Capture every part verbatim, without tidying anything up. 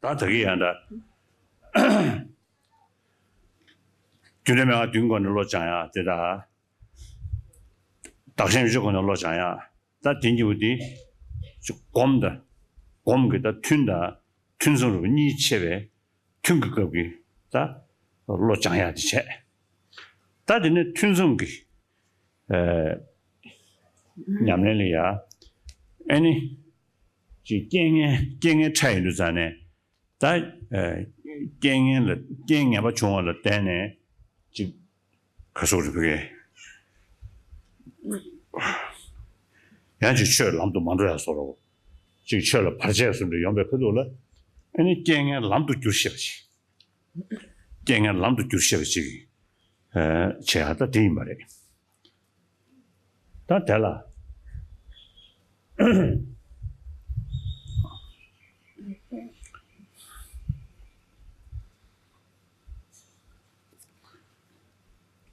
ད་ད་གི་ཡང་འདྲ། རྒྱུ་འབྲས་མན་ངག་བདུན་སྒོ་ནས་བློ་སྦྱང་ཡག་དེ་དང་། བདག་གཞན་ཡོ་བྱད་སྒོ་ནས་བློ་སྦྱང་ཡག་ད་དེ་གཉིས་པོ་དེ་ཅིག་སྒོམ་དང་། སྒོམ་གྱི་ད་ཐུན་དང་ཐུན་མཚམས་རུ་གཉིས་ཕྱེ་བའི་ཐུན་གྱི་སྐབས་ཀྱི་ད་བློ་སྦྱང་ཡག་དེ་བྱས། ད་དེ་ནས་ཐུན་མཚམས་ཀྱི་ཨ་ཉམས་ལེན་ལ་ཡ། ཨ་ནི་ཅིག་རྐྱེན་ངན་རྐྱེན་ངན་འཕྲད་ཡོང་དུས་ཙང་ནས། ད་ཨ་རྐྱེན་ངན་ལ་རྐྱེན་ངན་པ་བྱུང་བ་ལ་བརྟེན་ནས་ཅིག་ག་སོགས་རེད་བུ་གེ། ཡང་ཅིག་ཆོས་ལམ་དུ་མ་འགྲོ་ཡ་བཟོ་འདྲ་བོ། ཅིག་ཆོས་ལ་བར་ཆད་བཟོ་འདྲ་ཡོང་པའི་ཁ་ཐུག་ལ། ཨ་ནི་རྐྱེན་ངན་ལམ་དུ་བསྒྱུར་ཤེས་པ་ཅིག་རྐྱེན་ངན་ལམ་དུ་བསྒྱུར་ཤེས་པ་ཅིག་ཨ་བྱེད་ཡག་ད་དེ་ཡིན་པ་རེད། ད་དེ་ལ།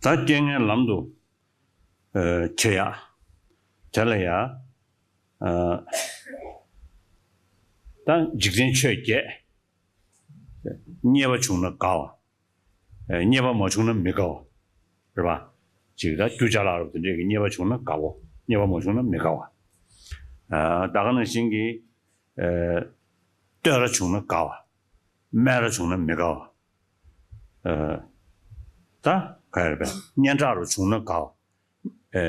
ད་རྐྱེན་ངན་ལམ་དུ་ཨ་བྱེད་ཡག་དེ་ལ་ཡ། ཨ་ད་འཇིག་རྟེན་ཆོས་བརྒྱད། རྙེད་པ་བྱུང་ན་དགའ་བ། རྙེད་པ་མ་བྱུང་ན་མི་དགའ་བ། རེད་པ། ཅིག་ད་རྒྱུ་ཅ་ལག་རབ་དེ་འདྲས་ཀྱི་རྙེད་པ་བྱུང་ན་དགའ་བོ། རྙེད་པ་མ་བྱུང་ན་མི་དགའ་བ། ད་ག་ནང་བཞིན་གྱི་ཨ་བསྟོད་ར་བྱུང་ན་དགའ་བ། སྨད་ར་བྱུང་ན་མི་དགའ་བ། ཨ་ད་ག་རེ་རེད་པས། སྙན་གྲགས་རུ་བྱུང་ན་དགའ་བ། ཨེ་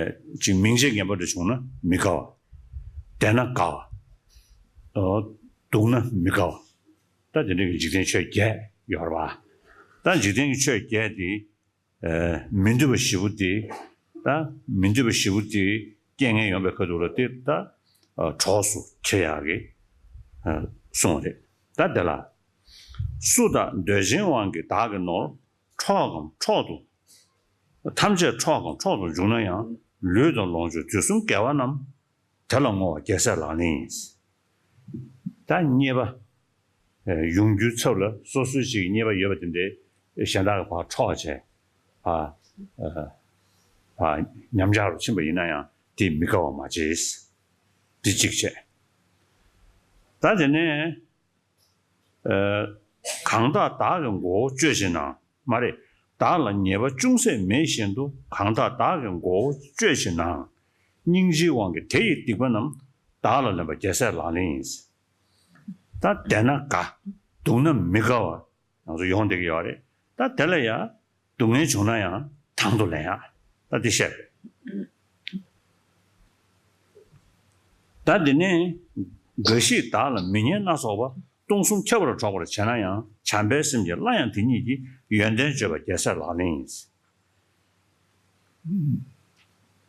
ཅིག་མིང་ཆེ་ངན་པ་འདྲ་བྱུང་ན་མི་དགའ་བ། བདེ་ན་དགའ་བ། ཨོ་སྡུག་ན་མི་དགའ་བ། ད་དེ་འདྲ་གི་འཇིག་རྟེན་ཆོས་བརྒྱད་ཡོད་རེད་པ། ད་འཇིག་རྟེན་གྱི་ཆོས་བརྒྱད་དེ་ཨེ་མི་འདོད་པ་བཞི་པོ་དེ། ད་མི་འདོད་པ་བཞི་པོ་དེ་རྐྱེན་ངན་ཡོང་པའི་ཁ་ཐུག་ལ་དེ་ད་ཨ་གྲོགས་སུ་འཁྱེར་ཡག་གི་ཨ་གསུངས་པ་རེད། ད་དེ་ལ། སུ་དག་འདོད་ཆེན་དབང་གིས་བདག་གི་ནོར། འཕྲོག་གམ་འཕྲོག་ཏུ། ཐམས་ཅད་འཕྲོག་གམ་འཕྲོག་ཏུ་འཇུག་ན་ཡང་། ལུས་དང་ལོངས་སྤྱོད་དུས་གསུམ་དགེ་བ་རྣམས། དེ་ལ་བསྔོ་བ་རྒྱལ་སྲས་ལག་ལེན་ཡིན། ད་རྙེད་པ་ཡོང་རྒྱུའི་ཚབ་ལ་སོ་སོའི་ཅིག་རྙེད་པ་ཡོད་པ་དེ་འདྲའི་གཞན་དག་གི་ཕར་འཕྲོག་བྱས། ཕར་ཕར་ཉམས་ཆག་རུ་ཕྱིན་པ་ཡིན་ན་ཡང་དེ་མི་དགའ་བ་མ་བྱེད། འདི་གཅིག་བྱས། ད་དེ་ནས། ཨ་གང་དག་བདག་གི་མགོ་བོ་གཅོད་བྱེད་ན། མ་རེད། བདག་ལ་ཉེས་པ་ཅུང་ཟད་མེད་བཞིན་དུ། གང་དག་བདག་གི་མགོ་བོ་གཅོད་བྱེད་ན། སྙིང་རྗེའི་དབང་གིས་དེ་ཡི་སྡིག་པ་རྣམས། བདག་ལ་ལེན་པ་རྒྱལ་སྲས་ལག་ལེན་ཡིན། ད་བདེ་ན་དགའ། སྡུག་ན་མི་དགའ་བ། ང་ཚོ་ཡོང་བསྡད་ཀྱི་ཡོད་རེད། ད་དེ་ལ་ཡང་སྡུག་བསྔལ་བྱུང་ན་ཡང་དང་དུ་ལེན་ཡག་ད་འདི་བཤད་པས། ད་འདི་ནས་འགའ་ཞིག་བདག་ལ་མི་སྙན་སྣ་ཚོགས་པ། སྟོང་གསུམ་ཁྱབ་པར་སྒྲོག་པར་བྱེད་ན་ཡང་། བྱམས་པའི་སེམས་ཀྱིས་སླར་ཡང་དེ་ཉིད་ཀྱི། ཡོན་ཏན་བརྗོད་པ་རྒྱལ་སྲས་ལག་ལེན་ཡིན།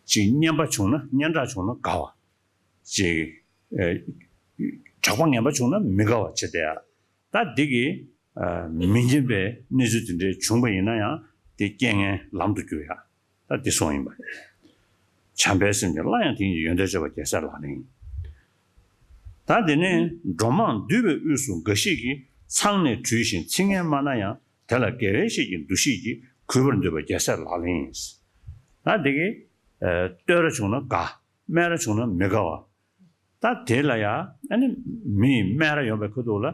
ཅིག་སྙན་པ་བྱུང་ན་སྙན་གྲགས་བྱུང་ན་དགའ་བ། ཅིག་ཨེ་གྲགས་པ་ངན་པ་བྱུང་ན་མི་དགའ་བ་བྱེད་བསྡད་ཡ། ད་འདི་གི་ཨ་མི་སྙན་པའི་གནས་ཚུལ་དེ་འདྲའི་བྱུང་པ་ཡིན་ན་ཡང་དེ་རྐྱེན་ངན་ལམ་དུ་བསྒྱུར་ཡ། ད་འདི་གསུངས་ཡིན་པ་རེད། བྱམས་པའི་སེམས་ཀྱིས་སླར་ཡང་དེ་ཉིད་ཀྱི་ཡོན་ཏན་བརྗོད་པ་རྒྱལ་སྲས་ལག་ལེན་ཡིན། ད་དེ་ནས་འགྲོ་མང་འདུས་པའི་དབུས་སུ་འགའ་ཞིག་གིས། མཚང་ནས་དྲུད་ཞིང་ཚིག་ངན་སྨྲ་ན་ཡང་། དེ་ལ་དགེ་བའི་བཤེས་ཀྱི་འདུ་ཤེས་ཀྱིས། གུས་པར་འདུད་པ་རྒྱལ་སྲས་ལག་ལེན་ཡིན། ད་འདི་གི་ཨ་བསྟོད་ར་བྱུང་ན་དགའ། སྨད་ར་བྱུང་ན་མི་དགའ་བ། ད་དེ་ལ་ཡང་ཨ་ནི་མི་ཡི་སྨད་ར་ཡོང་པའི་ཁ་ཐུག་ལ།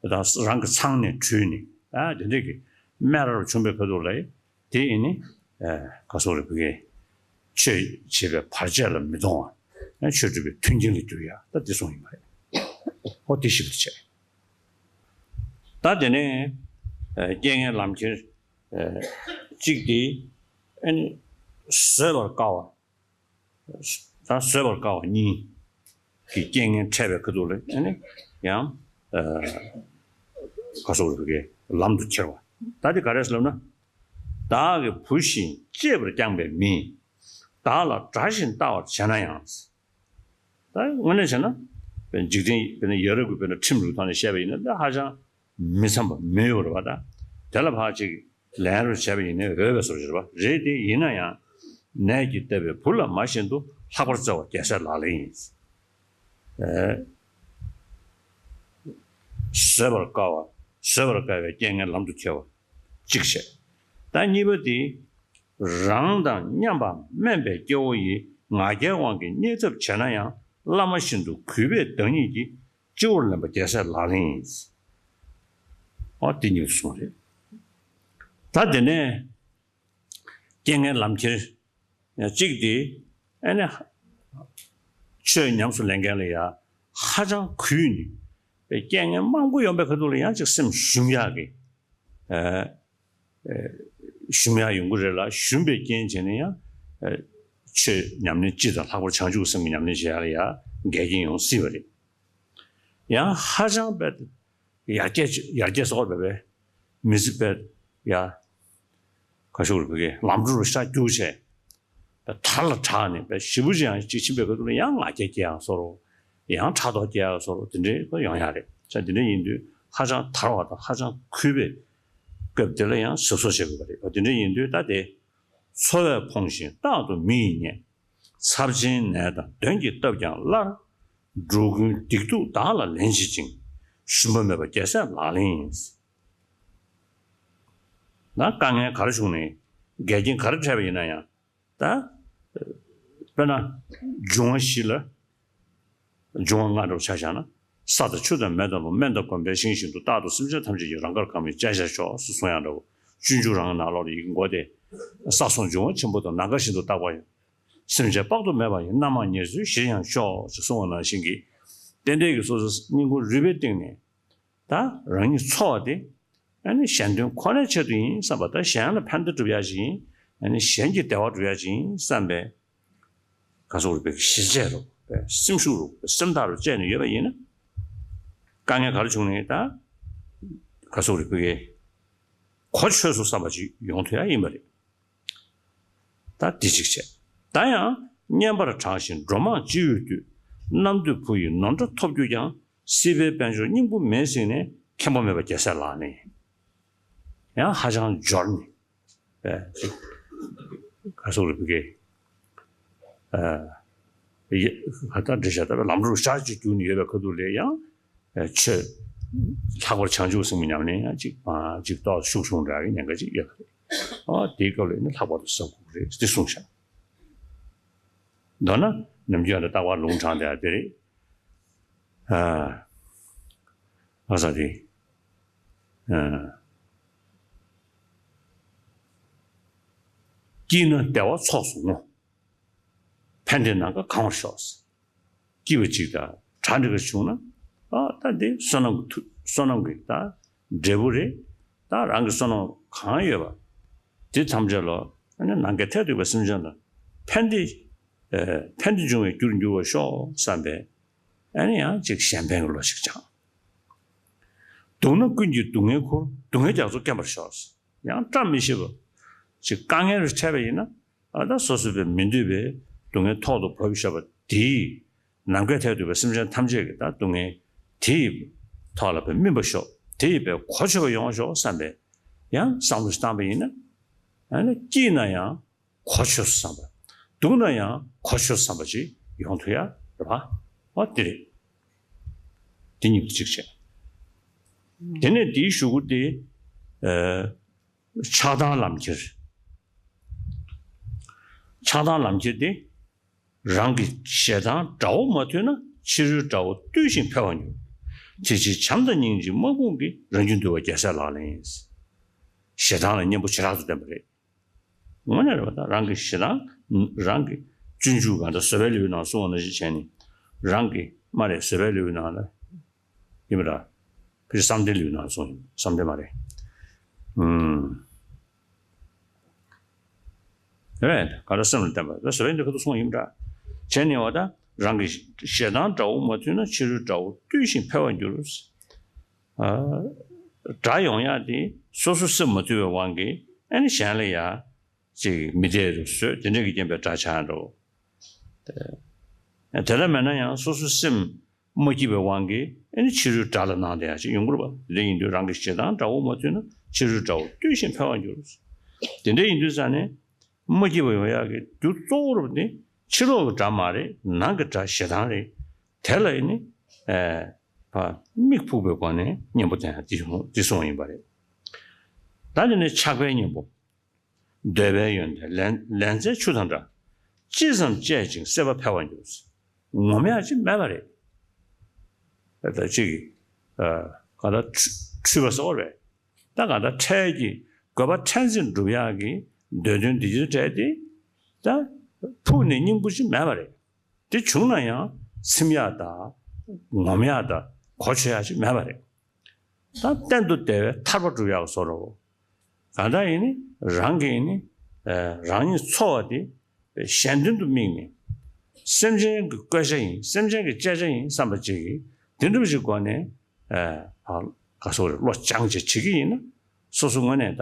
ད་རང་གི་མཚང་ནས་དྲུད་ནས་ཨ་དེ་འདྲས་ཀྱི་སྨད་ར་རུ་བྱུང་པའི་ཁ་ཐུག་ལ། དེ་ཡིན་ནི་ཨ་ག་སོགས་རེད་བུ་གེ། ཆོས་བྱེད་པའི་བར་ཆད་ལ་མི་གཏོང་བ། ཨ་ཆོས་སྒྲུབ་པའི་མཐུན་རྐྱེན་ལ་འགྱུར་ཡ་ད་དེ་གསུངས་ཡིན་པ་རེད། ཨོ་དེ་ཞིབ་ཏུ་བྱས། ད་དེ་ནས་ཨ་རྐྱེན་ངན་ལམ་ཁྱེར་ཨ་གཅིག་དེ་ཨ་ནི་བཟོད་པར་དཀའ་བ། ད་བཟོད་པར་དཀའ་བ་གཉིས་ཀྱི་རྐྱེན་ངན་འཕྲད་པའི་ཁ་ཐུག་ལ་ཨ་ནི་ཡང་ཨ་ག་སོགས་རིགས་ཀྱི་ལམ་དུ་ཁྱེར་བ། ད་དེ་ག་རེ་ཟེར་ལབ་ན། བདག་གིས་བུ་བཞིན་གཅེས་པར་བསྐྱངས་པའི་མིས། བདག་ལ་དགྲ་བཞིན་ལྟ་བར་བྱེད་ན་ཡང་། ད་དངོས་གནས་བྱས་ན། འཇིག་རྟེན་དཔེར་ན་ཡ་རབས་ཀྱི་དཔེར་ན་ཁྲིམས་ལུགས་ཐོག་ནས་བཤད་པ་ཡིན་ན་ད་ཧ་ཅང་མི་འཚམ་པ་མི་འོས་པ་རེད་པ། ད་དེ་ལ་ཕར་ཅིག་ལན་རེ་བྱས་པ་ཡིན་ན་འོས་པའི་བཟོ་ཅིག་རེད་པ། རེད་དེ་ཡིན་ན་ཡང་། ནད་ཀྱིས་བཏབ་པའི་བུ་ལ་མ་བཞིན་དུ། ལྷག་པར་བརྩེ་བ་རྒྱལ་སྲས་ལག་ལེན་ཡིན། ཨེ། བཟོད་པར་དཀའ་བ། བཟོད་པར་དཀའ་བའི་རྐྱེན་ངན་ལམ་དུ་ཁྱེར་བ། གཅིག་བྱས། ད་གཉིས་པ་དེ། རང་དང་མཉམ་པ་དམན་པའི་སྐྱེ་བོ་ཡི། ང་རྒྱལ་དབང་གིས་བརྙས་ཐབས་བྱས་ན་ཡང་། བླ་མ་བཞིན་དུ་གུས་པས་བདག་ཉིད་ཀྱི། སྤྱི་བོར་ལེན་པ་རྒྱལ་སྲས་ལག་ལེན་ཡིན། ཨོ་དེ་གཉིས་གསུངས་རེད། ད་དེ་ནས་རྐྱེན་ངན་ལམ་ཁྱེར་གཅིག་དེ་ཨ་ནི་ཆོས་ཉམས་སུ་ལེན་མཁན་ལ་ཡ་ཧ་ཅང་གུས་ནས་རྐྱེན་ངན་མང་པོ་ཡོང་པའི་ཁ་ཐུག་ལ་ཡང་ཅིག་སེམས་ཞུམ་ཡག་གི་ཨ། ཞུམ་ཡག་ཡོང་གི་རེད་ལ། ཞུམ་པའི་རྐྱེན་བྱས་ནས་ཡང་ཆོས་ཉམས་ལེན་སྤྱི་དང་ལྷག་པར་བྱང་ཆུབ་སེམས་ཀྱི་ཉམས་ལེན་བྱེད་ཡག་ལ་ཡང་འགལ་རྐྱེན་ཡོང་སྲིད་པ་རེད། ཡང་ཧ་ཅང་དཔེ་ཡར་རྒྱས་ཡར་རྒྱས་སོགས་པའི་མི་ཚེ་དཔེ་ཡ་ག་ཤུག་རུ་བུ་གའི་ལམ་འགྲོ་རུ་ཤ་རྒྱུག་བྱས། དར་ལ་དྲག་ནས་པའི་ཞེ་པོ་ཅིག་ཡང་ཅིག་ཕྱིན་པའི་ཁ་ཐུག་ལ་ཡང་ང་རྒྱལ་སྐྱེ་ཡག་བཟོ་འདྲ། ཡང་ཕྲག་དོག་སྐྱེ་ཡག་བཟོ་འདྲ། དེ་འདྲའི་ཡོང་ཡག་རེད། ས་དེ་འདྲ་ཡིན་དུས་ཧ་ཅང་དར་བ་དང་ཧ་ཅང་གུས་པའི་སྐབས་དེ་ལ་ཡང་གཟབ་གཟབ་བྱེད་དགོས་པ་རེད། དེ་འདྲ་ཡིན་དུས་ད་དེ་འཚོ་བས་ཕོངས་ཤིང་རྟག་ཏུ་མི་ཡིས་བརྙས། ཚབས་ཆེན་ནད་དང་གདོན་གྱིས་བཏབ་ཀྱང་སླར། འགྲོ་ཀུན་སྡིག་སྡུག་བདག་ལ་ལེན་བྱེད་ཅིང་། ཞུམ་པ་མེད་པ་རྒྱལ་སྲས་ལག་ལེན་ཡིན། ན་དཀའ་ངལ་ག་རེ་བྱུང་ནས་འགལ་རྐྱེན་ག་རེ་འཕྲད་པ་ཡིན་ན་ཡང་། ད། དཔེར་ན། འབྱུང་བ་བཞི་ལ། འབྱུང་བ་ལྔ་འདྲ་བོ་ཆ་བཞག་ན། ས་དང་ཆུ་དང་མེ་དང་རླུང་། སྨན་དང་གོམས་པའི་ཞིང་བཞིན་དུ། རྟག་ཏུ་སེམས་ཅན་ཐམས་ཅད་ཀྱི། རང་དགར་གང་བའི་བཅད་བྱར་ཤོག་ཟེར་གསུང་ཡག་འདྲ་བོ། སྤྱོད་འཇུག་རང་གི་ནང་ལོགས་ལ་ཡི་གེ་མགོ་དེ། ས་གསུམ་འབྱུང་བ་ཆེན་པོ་དང་། ནམ་མཁའ་བཞིན་དུ་རྟག་པར་ཡང་། སེམས་ཅན་དཔག་ཏུ་མེད་པ་ཡི། རྣམ་མང་ཉེར་འཚོའི་གཞིར་ཡང་ཤོག་ཅེས་གསུངས་པ་ནང་བཞིན་གྱི། རྟེན་འབྲེལ་གྱི་སོ་སོའི་སྙིང་ཁུང་རུས་པའི་གཏིང་ནས། ད་རང་ཉིད་འཚོ་བ་དེ་ཨ་ནི་གཞན་དོན་ཁོ་ནའི་ཆེད་དུ་ཡིན་བསམ་པ། ད་གཞན་ལ་ཕན་བདེ་སྒྲུབ་ཡག་ཅིག་ཡིན། ཨ་ནི་གཞན་གྱི་བདེ་བ་སྒྲུབ་ཡག་ཅིག་ཡིན་བསམ་པའི་ག་སོགས་རུ་པའི་ཞི་བྱེད་རུ་པའི་སེམས་ཤུགས་རུ་པའི་སེམས་ཐག་རུ་བཅད་ནས་ཡོད་པ་ཡིན་ན། དཀའ་ངལ་ག་རེ་བྱུང་ནས་ད་ག་སོགས་རུ་པའི་གོ་ཆོད་སོང་བསམ་པ་ཅིག་ཡོང་ཐུབ་ཡག་ཡིན་པ་རེད། ད་འདི་གཅིག་བྱས། ད་ཡང་བསྙེན་པར་གྲགས་ཤིང་འགྲོ་མང་སྤྱི་བོས་བཏུད། རྣམ་ཐོས་བུ་ཡི་ནོར་འདྲ་ཐོབ་གྱུར་ཀྱང་། སྲིད་པའི་དཔལ་འབྱོར་སྙིང་པོ་མེད་གཟིགས་ནས། མཁན་པོ་མེད་པ་རྒྱལ་སྲས་ལག་ལེན་ཡིན། ཡང་ཧ་ཅང་འབྱོར་ནས་པས་ཅིག་ག་སོགས་རུ་བུ་གའི་ཨ་ཡ་ཧ་ད་འདྲི་བྱ་ད་པའི་ལམ་འགྲོ་ཤ་ཅིག་རྒྱུག་ནས་ཡོད་པའི་ཁ་ཐུག་ལས་ཡང་། ཆོས་ལྷག་པར་བྱང་ཆུབ་སེམས་ཀྱི་ཉམས་ལེན་ཡང་ཅིག་མ་ཅིག་ཏོག་ཤུགས་ཆུང་འདྲ་གི་ཉེན་ཁ་ཅིག་ཡོད་པ་རེད། ཨ་དེའི་སྐབས་ལ་ནི་ལྷག་པར་དུ་གཟབ་དགོས་རེད་ཅེས་གསུངས་ཤག་མདོར་ན་ནམ་རྒྱུན་ལ་རྟག་པར་ལུང་དྲངས་བསྡད་ཡ་དེ་རེད། ཨ་ང་ས་དེ་ཨ་སྐྱིད་ན་བདེ་བ་ཚོགས་སུ་བསྔོ། ཕན་བདེ་ནམ་མཁའ་གང་བར་ཤོག་སྐྱིད་པ་ཅིག་དང་གྲ་འགྲིག་པ་བྱུང་ན། ཨ་ད་འདི་བསོད་ནམས་ཀྱི་མཐུ་བསོད་ནམས་ཀྱི་ད་འབྲས་བུ་རེད། ད་རང་གི་བསོད་ནམས་གང་ཡོད་པ་དེ་ཐམས་ཅད་ལ་ཨ་ནི་ནམ་མཁའི་མཐས་གཏུགས་པའི་སེམས་ཅན་ལ་ཕན་བདེ་ཨ་ཕན་བདེ་འབྱུང་བའི་རྒྱུར་འགྱུར་བར་ཤོག་བསམ་པའི་ཨ་ནི་ཡང་ཅིག་གཞན་ཕན་གྱི་བློ་ཞིག་སྦྱངས། སྡུག་ན་ཀུན་གྱིས་སྡུག་བསྔལ་འཁུར། སྡུག་བསྔལ་རྒྱ་མཚོར་སྐེམ་པར་ཤོག་ཡང་བཀྲ་མི་ཤིས་པ་ཅིག་དཀའ་ངལ་རེ་འཕྲད་པ་ཡིན་ན། ཨ་ད་སོ་སོ་པའི་མི་འདོད་པའི་སྡུག་བསྔལ་ཐོག་ཏུ་བབས་བཞག་པ་དེས་ནམ་མཁའི་མཐས་གཏུགས་པའི་སེམས་ཅན་ཐམས་ཅད་ཀྱི་ད་སྡུག་བསྔལ་དེ་ཡི་ཐོག་ལ་པའི་སྨིན་པ་ཤོག་དེ་ཡི་པའི་གོ་ཆོད་པ་ཡོང་ཤོག་བསམ་པའི་ཡང་བསམ་བློ་ཞིག་བཏང་པ་ཡིན་ན། ཨ་ནི་སྐྱིད་ན་ཡང་གོ་ཆོད་བསམ་པ། སྡུག་ན་ཡང་གོ་ཆོད་བསམ་པ་ཅིག་ཡོང་ཐུབ་ཡ་རེད་པ། ཨ་དེ་རེད། དེ་གཉིས་ཀྱི་གཅིག་བྱས། དེ་ནས་དེའི་གཞུག་གུ་དེ་ཨ། ཆགས་སྡང་ལམ་ཁྱེར། ཆགས་སྡང་ལམ་ཁྱེར་དེ། རང་གི་ཞེ་སྡང་དགྲ་བོ་མ་ཐུལ་ན། ཕྱི་རོལ་དགྲ་བོ་བཏུལ་ཞིང་འཕེལ་བར་འགྱུར། དེ་ཕྱིར་བྱམས་དང་སྙིང་རྗེ་དམག་དཔུང་གིས། རང་རྒྱུད་འདུལ་བ་རྒྱལ་སྲས་ལག་ལེན་ཡིན། ཞེ་སྡང་ལ་གཉེན་པོ་ཞེ་དྲག་ཏུ་བསྟེན་པ་རེད། དངོས་གནས་རེད་པ། ད་རང་གི་ཞེ་སྡང་། རང་གི་སྤྱོད་འཇུག་གང་ལྟར་བཟོད་པའི་ལེའུའི་ནང་གསུངས་པ་ནང་བཞིན་བྱས་ནས། རང་གི་སྨ་རེ་བཟོད་པའི་ལེའུའི་ནང་ལ། ཡིན་པ་འདྲ། ཕྱི་བསམ་གཏན་ལེའུ་ནང་གསུངས་ཡིན། བསམ་གཏན་མ་རེད། ཨུམ། རེད། ག་རེ་སེམས་ལ་བརྟེན་པ་རེད། བཟོད་པའི་འདི་ཁ་ཐུག་གསུངས་ཡིན་པ་འདྲ། བྱས་ནས་བ་ད་རང་གི་ཞེ་སྡང་དགྲ་བོ་མ་ཐུལ་ན། ཕྱི་རོལ་དགྲ་བོ་བཏུལ་ཞིང་འཕེལ་བར་འགྱུར། ཨ། དགྲ་ཡོང་ཡག་དེ་སོ་སོ་སེམས་མ་ཐུལ་བའི་དབང་གིས་ཨ་ནི་གཞན་ལ་ཡ། ཅིག་མི་བདེ་རུ་བཟོས། དེ་འདྲ་གི་རྐྱེན་པས་དགྲ་ཆགས་འགྲོ། དེ་དེ་ལྟར་མེད་ན་ཡང་སོ་སོའི་སེམས་མ་སྐྱིད་པའི་དབང་གིས་ཨ་ནི་ཕྱི་རོལ་དགྲ་ལ་སྣང་བསྡད་ཡག་ཅིག་ཡོང་གི་རེད་པ། དེ་འདྲ་ཡིན་དུས་རང་གི་ཞེ་སྡང་དགྲ་བོ་མ་ཐུལ་ན། ཕྱི་རོལ་དགྲ་བོ་བཏུལ་ཞིང་འཕེལ་བར་འགྱུར། དེ་འདྲ་ཡིན་དུས་ཙང་ནས་མ་སྐྱིད་པ་ཡོང་ཡག་གི་རྒྱུ་གཙོ་བོ་རུ་ནི་ཕྱི་ལོགས་ཀྱི་དགྲ་མ་རེད། ནང་གི་དགྲ་ཞེ་སྡང་རེད། དེ་ལ་ཡིན་ནི་ཨ་ཕ་དམིགས་ཕུག་པའི་སྒོ་ནས་གཉེན་པོ་བསྟེན་ཡག་འདི་གསུངས་པ་ཡིན་པ་རེད། ད་དེ་ནས་ཆགས་པའི་གཉེན་པོ། འདོད་པའི་ཡོན་ཏན་ལན་ལན་ཚྭའི་ཆུ་དང་འདྲ། ཅི་ཙམ་སྤྱད་ཅིང་སྲེད་པ་འཕེལ་བར་འགྱུར། ངོམས་ཡག་ཅིག་མེད་པ་རེད། ད་ཅིག་ཨ་ག་ད་འཁྲུ་འཁྲུལ་པ་ཟེར་བ་རེད། ད་གང་ལྟར་འཕྲལ་གྱི་དགོས་པ་ཕྲན་ཚེགས་འགྲུབ་ཡག་གི་འདོད་དོན་འདི་ཚོའི་གྲས་དེ་ད་ཕུགས་ནས་སྙིང་པོ་ཅིག་མེད་པ་རེད། དེ་བྱུང་ན་ཡང་ཚིམ་ཡག་དང་ངོམ་ཡག་དང་གོ་ཆོད་ཡག་ཅིག་མེད་པ་རེད། ད་གཏན་དུ་བདེ་བའི་ཐར་པ་སྒྲུབ་ཡག་བཟོ་འདྲ་བོ། གང་ལྟར་ཡིན་ནི་རང་གིས་ནི་རང་ཉིད་འཚོ་བ་དེ་གཞན་དོན་དུ་དམིགས་ནས་སེམས་ཅན་གྱི་བཀོལ་བྱ་ཡིན། སེམས་ཅན་གྱི་གཅེས་བྱ་ཡིན་བསམ་པ་ཅིག་གིས་དེ་འདྲ་བ་ཞིག་སྒོ་ནས་ཨ་ག་སོགས་རེད། བློ་སྦྱངས་བྱས་བྱེད་ཀྱི་ཡིན་ན། སོ་སོ་ངོས་ནས་ད་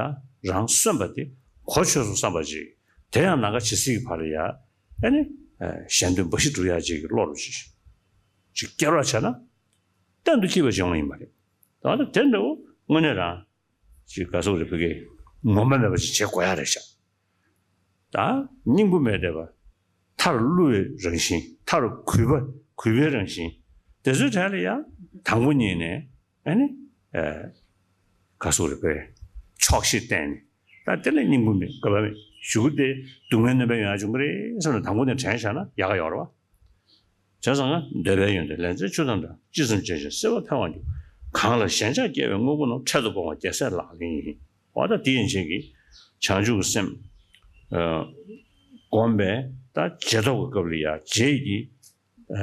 རང་གསོན་པ་དེ་གོ་ཆོད་སོང་བསམ་པ་ཅིག་དེ་ཡང་ནམ་མཁའ་ཇི་སྲིད་ཀྱི་བར་ལ་ཡ་ཨ་ནི་གཞན་དོན་འབའ་ཞིག་སྒྲུབ་ཡག་ཅིག་གི་བློ་རུ་ཅིག་ཅིག་སྐྱེ་རོགས་བྱས་ན་གཏན་དུ་སྐྱིད་པ་ཅིག་ཡོང་ཡིན་པ་རེད། ད་ནི་དེ་འདྲ་བོ་དངོས་གནས་རང་ཅིག་ག་སོགས་རེད། བོད་སྐད་ངོ་མ་མེད་པ་ཅིག་བྱེད་དགོས་ཡག་རེད་ཤག་ད་སྙིང་པོ་མེད་བསྡད་པ། མཐར་བསླུ་བའི་རང་བཞིན། མཐར་གུས་པ་གུས་པའི་རང་བཞིན། དེ་ཚོའི་གྲས་ལ་ཡང་དང་པོ་ཉིད་ནས་ཨ་ནི་ཨ་ག་སོགས་རེད། པས་ཆོག་ཤེས་བསྟན་ནས། ད་དེ་ལ་སྙིང་པོ་མེད་དགོས་པ་མེད། གཞུག་གུ་དེ་སྡུག་བསྔལ་གནོད་པའི་ཡོང་ཡག་འབྱུང་གི་རེད་བསམ་ནས་དང་པོ་ནས་དྲན་བཞག་ན་ཡག་ག་ཡོད་རེད་བ། བྱས་ཙང་ང་འདོད་པའི་ཡོན་ཏན་ལེན་ཚད་ཆུ་དང་འདྲ། ཅི་བསམ་བྱས་ཤིང་གསོལ་བ་འཕེལ་བར་འགྱུར། གང་ལ་ཞེན་ཆགས་སྐྱེ་བའི་དངོས་པོ་རྣམས། འཕྲལ་དུ་སྤོང་བ་རྒྱལ་སྲས་ལག་ལེན་ཡིན། འོ་ད་དེ་ཡན་ཆད་ཀྱི་བྱང་ཆུབ་ཀྱི་སེམས་ཨ་བསྒོམ་པའི་ད་རྗེས་ཐོབ་ཀྱི་སྐབས་ལ་ཡ་རྗེས་ཀྱི་ཨ་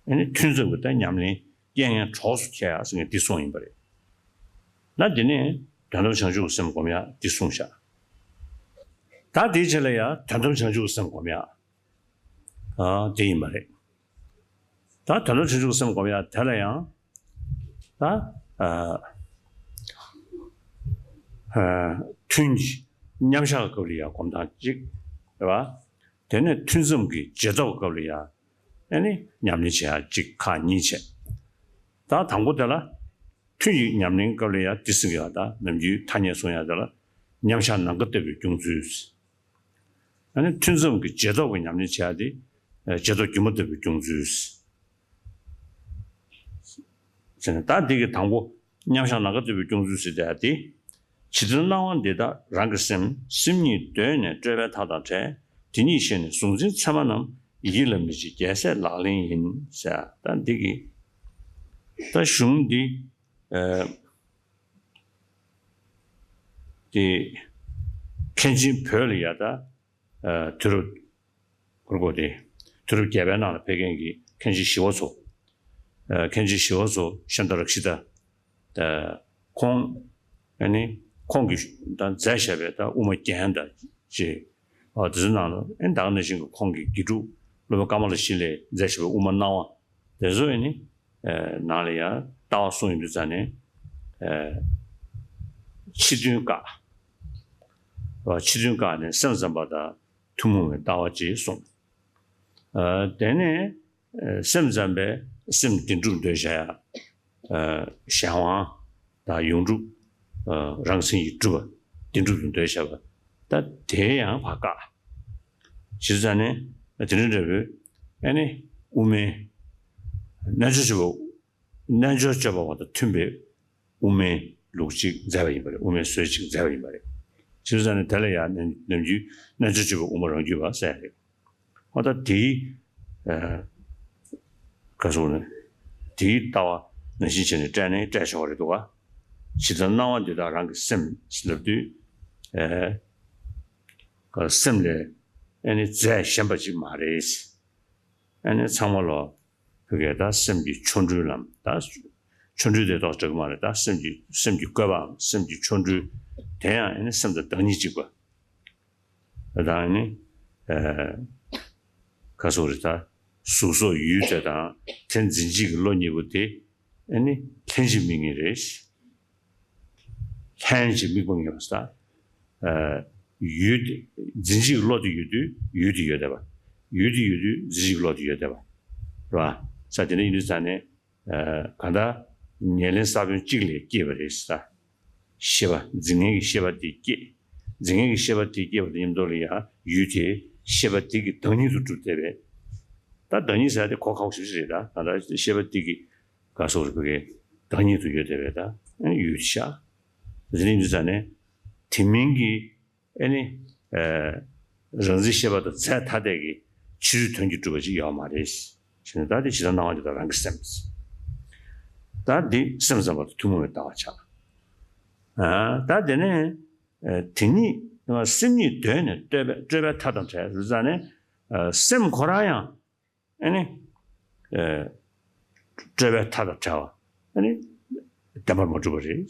ཨ་ནི་ཐུན་མཚམས་ཀྱི་ད་ཉམས་ལེན་རྐྱེན་ངན་གྲོགས་སུ་འཁྱེར་ཡག་ཟེར་མཁན་འདི་གསུངས་ཡིན་པ་རེད། ན་འདི་ནས་དོན་དམ་བྱང་ཆུབ་ཀྱི་སེམས་སྒོམ་ཡག་འདི་གསུངས་བཞག་ད་དེའི་རྗེས་ལ་ཡ་དོན་དམ་བྱང་ཆུབ་ཀྱི་སེམས་སྒོམ་ཡག་ཨ་དེ་ཡིན་པ་རེད། ད་དོན་དམ་བྱང་ཆུབ་ཀྱི་སེམས་སྒོམ་ཡག་དེ་ལ་ཡང་ད་ཨ་ཨ་ཐུན་གྱི་མཉམ་བཞག་གི་སྐབས་ལ་ཡང་སྒོམ་སྟངས་གཅིག་རེད་བ། དེ་ནས་ཐུན་མཚམས་ཀྱི་རྗེས་ཐོབ་ཀྱི་སྐབས་ལ་ཡང་ཨ་ནི་ཉམས་ལེན་བྱེད་ཡག་གཅིག་ཁག་གཉིས་བྱས། ད་དང་པོ་དེ་ལ་ཐུན་གྱི་ཉམས་ལེན་སྐབས་ལ་ཡང་འདི་ཟེར་གྱི་ཡོད། ད་ནམ་རྒྱུན་ཐ་སྙད་གསུང་ཡག་དེ་ལ་མཉམ་བཞག་ནམ་མཁའ་ལྟ་བུའི་སྐྱོང་ཚུལ། ཨ་ནི་ཐུན་མཚམས་ཀྱི་རྗེས་ཐོབ་ཀྱི་ཉམས་ལེན་བྱེད་ཡག་དེ་རྗེས་ཐོབ་སྒྱུ་མ་ལྟ་བུའི་སྐྱོང་ཚུལ། ཟེར་ནས་ད་འདི་གི་དང་པོ་མཉམ་བཞག་ནམ་མཁའ་ལྟ་བུའི་སྐྱོང་ཚུལ་ཟེར་དེ་ཡག་དེ། ཇི་ལྟར་སྣང་བ་འདི་དག་རང་གི་སེམས། སེམས་ཉིད་གདོད་ནས་སྤྲོས་པའི་མཐའ་དང་བྲལ། དེ་ཉིད་ཤེས་ནས་གཟུང་འཛིན་མཚན་མ་རྣམས། ཡིད་ལ་མི་བྱེད་རྒྱལ་སྲས་ལག་ལེན་ཡིན། ཟེར་ད་འདི་གི་ད་གཞུང་འདི་ཨ་དེ་མཁན་ཆེན་བོད་ལ་ཡ་ད་ཨ་དུས་རབས་གོར་གོ་དེ་དུས་རབས་བརྒྱད་པའི་ནང་ལ་ཕེབས་མཁན་གྱི་མཁན་ཆེན་ཞི་བ་འཚོ། ཨ་མཁན་ཆེན་ཞི་བ་འཚོ་ཤཱནྟ་རཀྵི་ཏ། ཨ་ཁོང་ཨ་ནི་ཁོང་གིས་ད་མཛད་བཞག་པའི་ད་དབུ་མ་རྒྱན་དང་བཅས། ཨ་དེ་ཚོའི་ནང་ལ་ཨ་ནི་ད་ག་ནང་བཞིན་གྱི་ཁོང་གི་དགེ་ཕྲུག་སློབ་དཔོན་ཀ་མ་ལ་ཤཱི་ལས་མཛད་བཞག་པའི་དབུ་མ་སྣང་བ། དེ་ཚོ་ཨ་ནི་ཨ་ནང་ལ་ཡང་ལྟ་བ་གསུངས་ཡོང་དུས་ཙ་ནས་ཨ་ཕྱི་དོན་བཀག་ཕྱི་དོན་བཀག་ནས་སེམས་ཙམ་པ་དང་ཐུན་མོང་བའི་ལྟ་བ་ཅིག་གསུངས། ཨ་དེ་ནས་ཨ་སེམས་ཙམ་པས་སེམས་བདེན་གྲུབ་འདོད་བྱ་ཡ། ཨ་གཞན་དབང་དང་ཡོངས་གྲུབ། ཨ་རང་མཚན་གྱིས་གྲུབ་པ་བདེན་གྲུབ་ཏུ་འདོད་བྱ་བ། ད་དེ་ཡང་ཕར་བཀག་ཇི་ཙམ་ནས་དེ་འདྲ་འདྲ་བོའི་ཨ་ནི་དབུ་མའི་རྣལ་འབྱོར་སྤྱོད་པ། རྣལ་འབྱོར་སྤྱོད་པ་བ་དང་མཐུན་པའི་དབུ་མའི་ལུགས་ཅིག་མཛད་པ་ཡིན་པ་རེད། དབུ་མའི་སྲོལ་ཅིག་མཛད་པ་ཡིན་པ་རེད། ཇི་ཙམ་ནས་དེ་ལ་ཡང་ནམ་རྒྱུན་རྣལ་འབྱོར་སྤྱོད་པའི་དབུ་མ་རང་རྒྱུད་པ་ཟེར་ཡ་རེད། འོ་ད་དེའི་ཨ་ག་སོགས་ནས་དེའི་ལྟ་བ་ནང་བཞིན་བྱས་ནས་བཀྲལ་ནས་བཀྲལ་ཆོག་པ་རེད་འདུག་ག་ཇི་ལྟར་སྣང་བ་འདི་དག་རང་གི་སེམས་ལབ་དུས་ཨ་ག་སེམས་ལས་ཨ་ནི་རྫས་གཞན་པ་ཅིག་མ་རེད། ཨ་ནི་ཚང་མ་ལོ་བོད་སྐད་ད་སེམས་ཀྱི་ཆོ་འཕྲུལ་ལམ་ད་ཆོ་འཕྲུལ་དེ་ཏོག་ཙམ་འདྲ་གི་མ་རེད། ད་སེམས་ཀྱི་སེམས་ཀྱི་བཀོད་པའམ་སེམས་ཀྱི་ཆོ་འཕྲུལ་དེ་ཡང་ཨ་ནི་སེམས་དང་བདག་ཉིད་གཅིག་པ། དང་ནི་ཨ་ག་སོགས་རེད། ད་གཟུགས་སོགས་ཡུལ་དེ་དང་དེ་འཛིན་བྱེད་ཀྱི་བློ་གཉིས་པོ་དེ་ཨ་ནི་ལྷན་ཅིག་དམིགས་ངེས་རེད། ལྷན་ཅིག་དམིགས་པ་ངེས་པ་ཟེར། ཨ་ཡུལ་དེ་འཛིན་བྱེད་ཀྱི་བློ་དེ་ཡོད་དུས་ཡུལ་དེ་ཡོད་བསྡད་པ། ཡུལ་དེ་ཡོད་དུས་འཛིན་བྱེད་ཀྱི་བློ་དེ་ཡོད་བསྡད་པ་རེད་བ། ས་དེ་འདྲ་ཡིན་དུས་ཙང་ནས། ཨ་གང་ལྟར་ཉེར་ལེན་ས་བོན་གཅིག་ལས་སྐྱེས་པ་རེད་ཟེར། ཤེས་པ་འཛིན་མཁན་གྱི་ཤེས་པ་དེ་སྐྱེས། འཛིན་མཁན་གྱི་ཤེས་པ་དེ་སྐྱེས་པ་དང་མཉམ་དུ་ལ་ཡང་ཡུལ་དེ་ཤེས་པ་དེ་གི་བདག་ཉིད་དུ་གྲུབ་བསྡད་པས། ད་བདག་ཉིད་ཟེར་ཡ་དེ་གོ་ཁག་པོ་ཞེ་པོ་ཅིག་རེད། ད་གང་ལྟར་ཤེས་པ་དེ་གི་ག་སོགས་རིག་པའི་བདག་ཉིད་དུ་ཡོད་བསྡད་པས་ད་ཡུལ་དེ་ཤ། འཛིན་མཁན་གྱི་ས་ནས་དེ་མིན་གྱི། ཨ་ནི་ཨ་རང་འཛིན་ཤེས་པ་དང་རྫས་ཐ་དད་ཀྱི་ཕྱི་རོལ་དོན་གྱིས་གྲུབ་པ་ཅིག་ཡོད་མ་རེད། ཞེ་ན་ད་དེ་ཇི་ལྟར་སྣང་བ་འདི་དག་རང་གི་སེམས། ད་འདི་སེམས་ཙམ་པ་དང་ཐུན་མོང་བའི་ལྟ་བ་ཆགས། ཨ། ད་དེ་ནས་ཨ་དེ་ཉིད་སེམས་ཉིད་གདོད་ནས་སྤྲོས་པའི་སྤྲོས་པའི་མཐའ་དང་བྲལ་ཟེར་ཙང་ནས། ཨ་སེམས་ཁོ་རང་ཡང་ཨ་ནི་ཨ་སྤྲོས་པའི་མཐའ་དང་བྲལ་བ་ཨ་ནི་བདེན་པར་མ་གྲུབ་པ་རེད།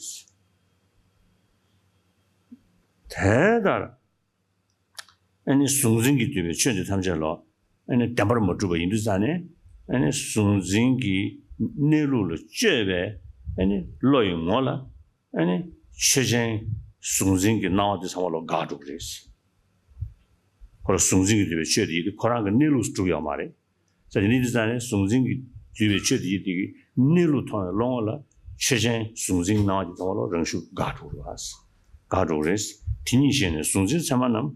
དེ་ལྟར་ཨ་ནི་གཟུང་འཛིན་གྱིས་བསྡུས་པའི་ཆོས་འདི་ཐམས་ཅད་ལ་ཨ་ནི་བདེན་པར་མ་གྲུབ་པ་ཡིན་དུས་ཙང་ནས། ཨ་ནི་གཟུང་འཛིན་གྱི་གནས་ལུགས་ལ་དཔྱོད་པའི་ཨ་ནི་བློ་ཡི་ངོ་ལ་ཨ་ནི་ཆོས་ཅན་གཟུང་འཛིན་གྱི་སྣང་བ་འདི་ཚང་མ་ལ་དགག་འགྲོ་གི་རེད། ཁོ་ལ་གཟུང་འཛིན་གྱིས་བསྡུས་པའི་ཆོས་དེ་ཡིན་དུས་ཁོ་རང་གི་གནས་ལུགས་སུ་གྲུབ་ཡོད་མ་རེད། ས་དེ་ནི་དེ་ཙང་ནས་གཟུང་འཛིན་གྱིས་བསྡུས་པའི་ཆོས་དེ་ཡིན་དེ་གི་གནས་ལུགས་མཐོང་བའི་བློ་ངོ་ལ་ཆོས་ཅན་གཟུང་འཛིན་སྣང་བ་གྱི་ཚང་མ་ལ་རང་ཤུགས་དགག་འགྲོ་རེད། དགག་འགྲོ་རེད། དེ་ཉིད་ཤེས་ནས་གཟུང་འཛིན་མཚན་མ་རྣམས་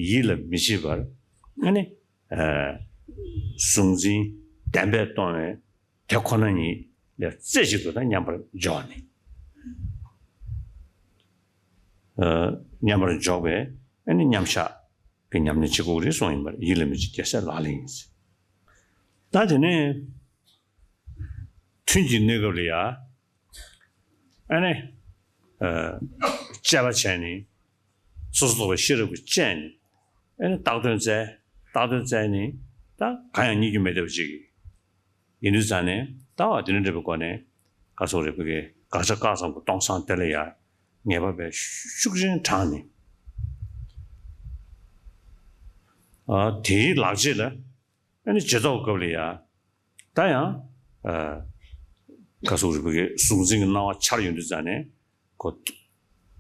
ཡིད་ལ་མི་བྱེད་པར་ཨ་ནི་ཨ་གཟུང་འཛིན་བདེན་པས་སྟོང་བའི་དེ་ཁོ་ན་ཉིད་ལས་རྩེ་གཅིག་ཏུ་དང་མཉམ་པར་འཇོག་ནས། ཨ་མཉམ་པར་འཇོག་པའི་ཨ་ནི་མཉམ་བཞག་གི་ཉམས་ལེན་བྱེད་དགོས་རེད་གསུངས་ཡིན་པར་ཡིད་ལ་མི་བྱེད་རྒྱལ་སྲས་ལག་ལེན་ཡིན། ད་དེ་ནས་ཐུན་གྱི་གནས་སྐབས་ལ་ཡ་ཨ་ནི་ཨ་དཔྱད་པ་བྱས་ནས་སོ་སོ་རྟོག་པའི་ཤེས་རབ་ཀྱིས་དཔྱད་ནས་ཨ་ནི་བཏགས་དོན་བཙལ། བཏགས་དོན་བཙལ་ནས་ད་གང་ཡང་རྙེད་རྒྱུ་མེད་བསྡད་པ་ཅིག་ཡིན་དུས་ཙང་ནས། ད་བ་དེ་འདྲ་འདྲ་བའི་སྒོ་ནས་ག་སོགས་རེད། བོད་ཀྱི་དགག་བྱ་བཀག་ཙམ་གྱི་སྟོང་སང་དེ་ལ་ཡ་ངེས་པ་བས་ཤུགས་ཆེན་དྲངས་ནས། ཨ་དེའི་ལག་རྗེས་ལ་ཨ་ནི་རྗེས་ཐོག་སྐབས་ལ་ཡ་ད་ཡང་ཨ་ག་སོགས་རེད། བོད་ཀྱི་གཟུང་འཛིན་གྱི་སྣང་བ་འཆར་ཡོང་དུས་ཙང་ནས། ཁོ་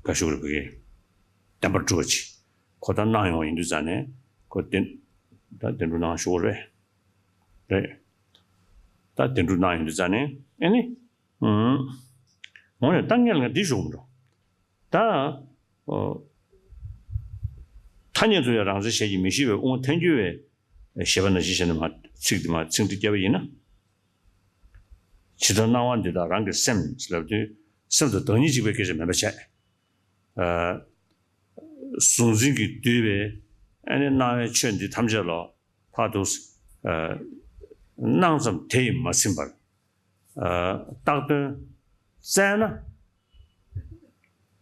ག་ཤུག་རེད། བོད་ཀྱི་བདེན་པར་གྲུབ་པ་ཅིག་ཁོ་ད་སྣང་ཡོང་བ་ཡིན་དུས་ཙང་ནས། ཁོ་བདེན་ད་བདེན་གྲུབ་སྣང་ཤོར་རེད། རེད། ད་བདེན་གྲུབ་སྣང་ཡོང་དུས་ཙང་ནས་ཨ་ནི། ཨུམ། འོ་ནས་ད་ངས་ལ་འདི་ཞུ་གི་མི་འགྲོ། ད་ཨོ་ཐ་སྙད་དུ་ཡང་རང་མཚན་གཞན་གྱིས་མི་ཤེས་པའི་དབང་ཐལ་འགྱུར་བའི་ཞེས་པ་ནང་བཞིན་བྱས་ནས་མ་ཚིག་འདི་མ་ཚིག་འདི་བརྒྱབ་པ་ཡིན་ན། ཇི་ལྟར་སྣང་བ་འདི་དག་རང་གི་སེམས་ལབ་དུས་སེམས་དང་བདག་ཉིད་གཅིག་པའི་སྐད་ཆ་མིན་པ་བྱས། ཨ་གཟུང་འཛིན་གྱིས་བསྡུས་པའི་ཨ་ནི་སྣང་བའི་ཆོས་འདི་ཐམས་ཅད་ལ་ཕར་དུ་ཨ་སྣང་ཙམ་དེ་ཡིས་མ་ཟིན་པར་ཨ་བཏགས་དོན་བཙལ་ན།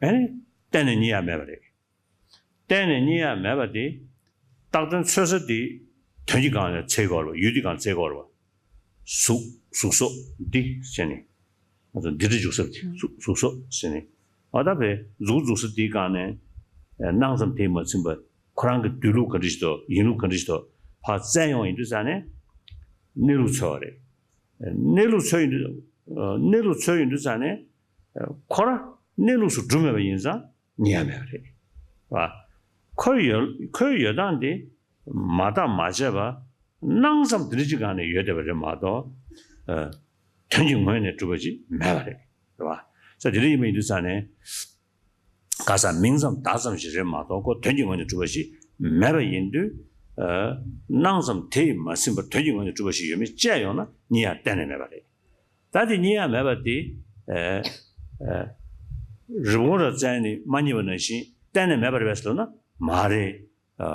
ཨ་ནི་གཏན་ནས་རྙེད་ཡ་མེད་པ་རེད། གཏན་ནས་རྙེད་ཡ་མེད་པ་དེ། བཏགས་དོན་འཚོལ་ས་དེ་དོན་གྱི་སྒང་ལ་འཚོལ་དགོས་རེད་པ། ཡུལ་དེ་སྒང་འཚོལ་དགོས་རེད་པ། གཟུགས་གཟུགས་སོགས་འདི་ཟེར་ནས། ང་ཚོ་འདི་འདྲ་འཇུག་ས་དེ་གཟུགས་གཟུགས་སོགས་ཟེར་ནས། འོ་ད་བས་གཟུགས་གཟུགས་ས་དེའི་སྒང་ནས་སྣང་ཙམ་དེས་མ་ཚིམ་པ། ཁོ་རང་གི་སྡོད་ལུགས་ག་འདྲ་ཞིག་འདུག་ཡིན་ལུགས་ག་འདྲ་ཞིག་འདུག་ཕར་བཙལ་ཡོང་ཡིན་དུས་ཙང་ནས་གནས་ལུགས་འཚོལ་བ་རེད། གནས་ལུགས་འཚོལ་ཡོང་དུས་གནས་ལུགས་འཚོལ་ཡོང་དུས་ཙང་ནས་ཁོ་རང་གནས་ལུགས་སུ་གྲུབ་མེད་པ་ཡིན་ཙང་རྙེད་ཡ་མེད་པ་རེད། བ། ཁོའི་ཡོད་ཁོའི་ཡོད་སྟངས་དེ་མ་བརྟགས་མ་དཔྱད་པ་སྣང་ཙམ་དེ་འདྲ་ཅིག་སྒང་ནས་ཡོད་བསྡད་པ་རེད་མ་གཏོགས། ཨ་དོན་གྱི་ངོས་ནས་གྲུབ་པ་ཅིག་མེད་པ་རེད། རེད་བ། ས་དེ་འདྲ་ཡིན་པ་ཡིན་དུས་ཙང་ནས། ག་ས་མིང་ཙམ་བརྡ་ཙམ་ཞིག་རེད་མ་གཏོགས་ཁོ་དོན་གྱི་ངོས་ནས་གྲུབ་པ་ཞིག་མེད་པ་ཡིན་དུས། ཨ་སྣང་ཙམ་དེ་ཡིས་མ་ཟིན་པར་དོན་གྱི་ངོས་ནས་གྲུབ་པ་ཞིག་ཡོད་མེད་དཔྱད་ཡོང་ན་རྙེད་ཡ་གཏན་ནས་མེད་པ་རེད། ད་དེ་རྙེད་ཡ་མེད་པ་དེ། ཨ་ཨ་རི་བོང་རྭ་བཙལ་ནས་མ་རྙེད་པ་ནང་བཞིན་གཏན་ནས་མེད་པ་རེད་པས་ཟེར་ལབ་ན་མ་རེད། ཨ་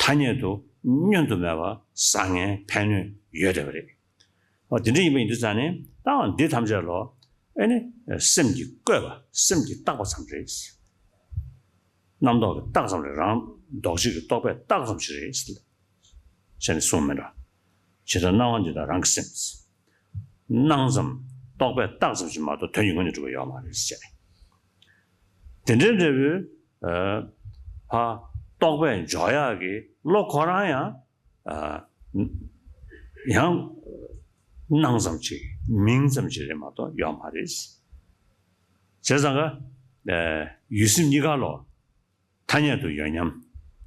ཐ་སྙད་དུ་བསྙོན་དུ་མེད་པ་བཟང་ངན་ཕན་གནོད་ཡོད་བསྡད་པ་རེད། འོ་དེ་འདྲ་ཡིན་པ་ཡིན་དུས་ཙང་ནས་ད་འདི་ཐམས་ཅད་ལོ་ཨེ་ནི་སེམས་ཀྱིས་བཀོད་པ་སེམས་ཀྱིས་བཏགས་པ་ཙམ་རེད། རྣམ་རྟོག་གིས་བཏགས་ཙམ་རེད། རང་ལྡོག་ཕྱིར་གྱི་རྟོག་པས་བཏགས་ཙམ་ཞིག་རེད། ཟེར་ནས་གསུངས་མེད་འགྲོ། ཇི་ལྟར་སྣང་བ་འདི་དག་རང་གི་སེམས། སྣང་ཙམ་རྟོག་པས་བཏགས་ཙམ་ཞིག་མ་གཏོགས་དོན་གྱི་ངོས་ནས་གྲུབ་པ་ཡོད་མ་རེད་ཟེར། དེ་འདྲའི་འབྲས་བུ་ཨ་ཕ་རྟོག་པས་འཇོག་ཡག་གི་བློ་ཁོ་རང་ཡང་ཨ་ཡང་སྣང་ཙམ་ཅིག་མིང་ཙམ་ཅིག་རེད་མ་གཏོགས་ཡོད་མ་རེད། བྱས་ཙང་ཀ་ཨ་ཡུལ་སེམས་གཉིས་ཀ་ལོ། ཐ་སྙད་དུ་ཡོད་མཉམ།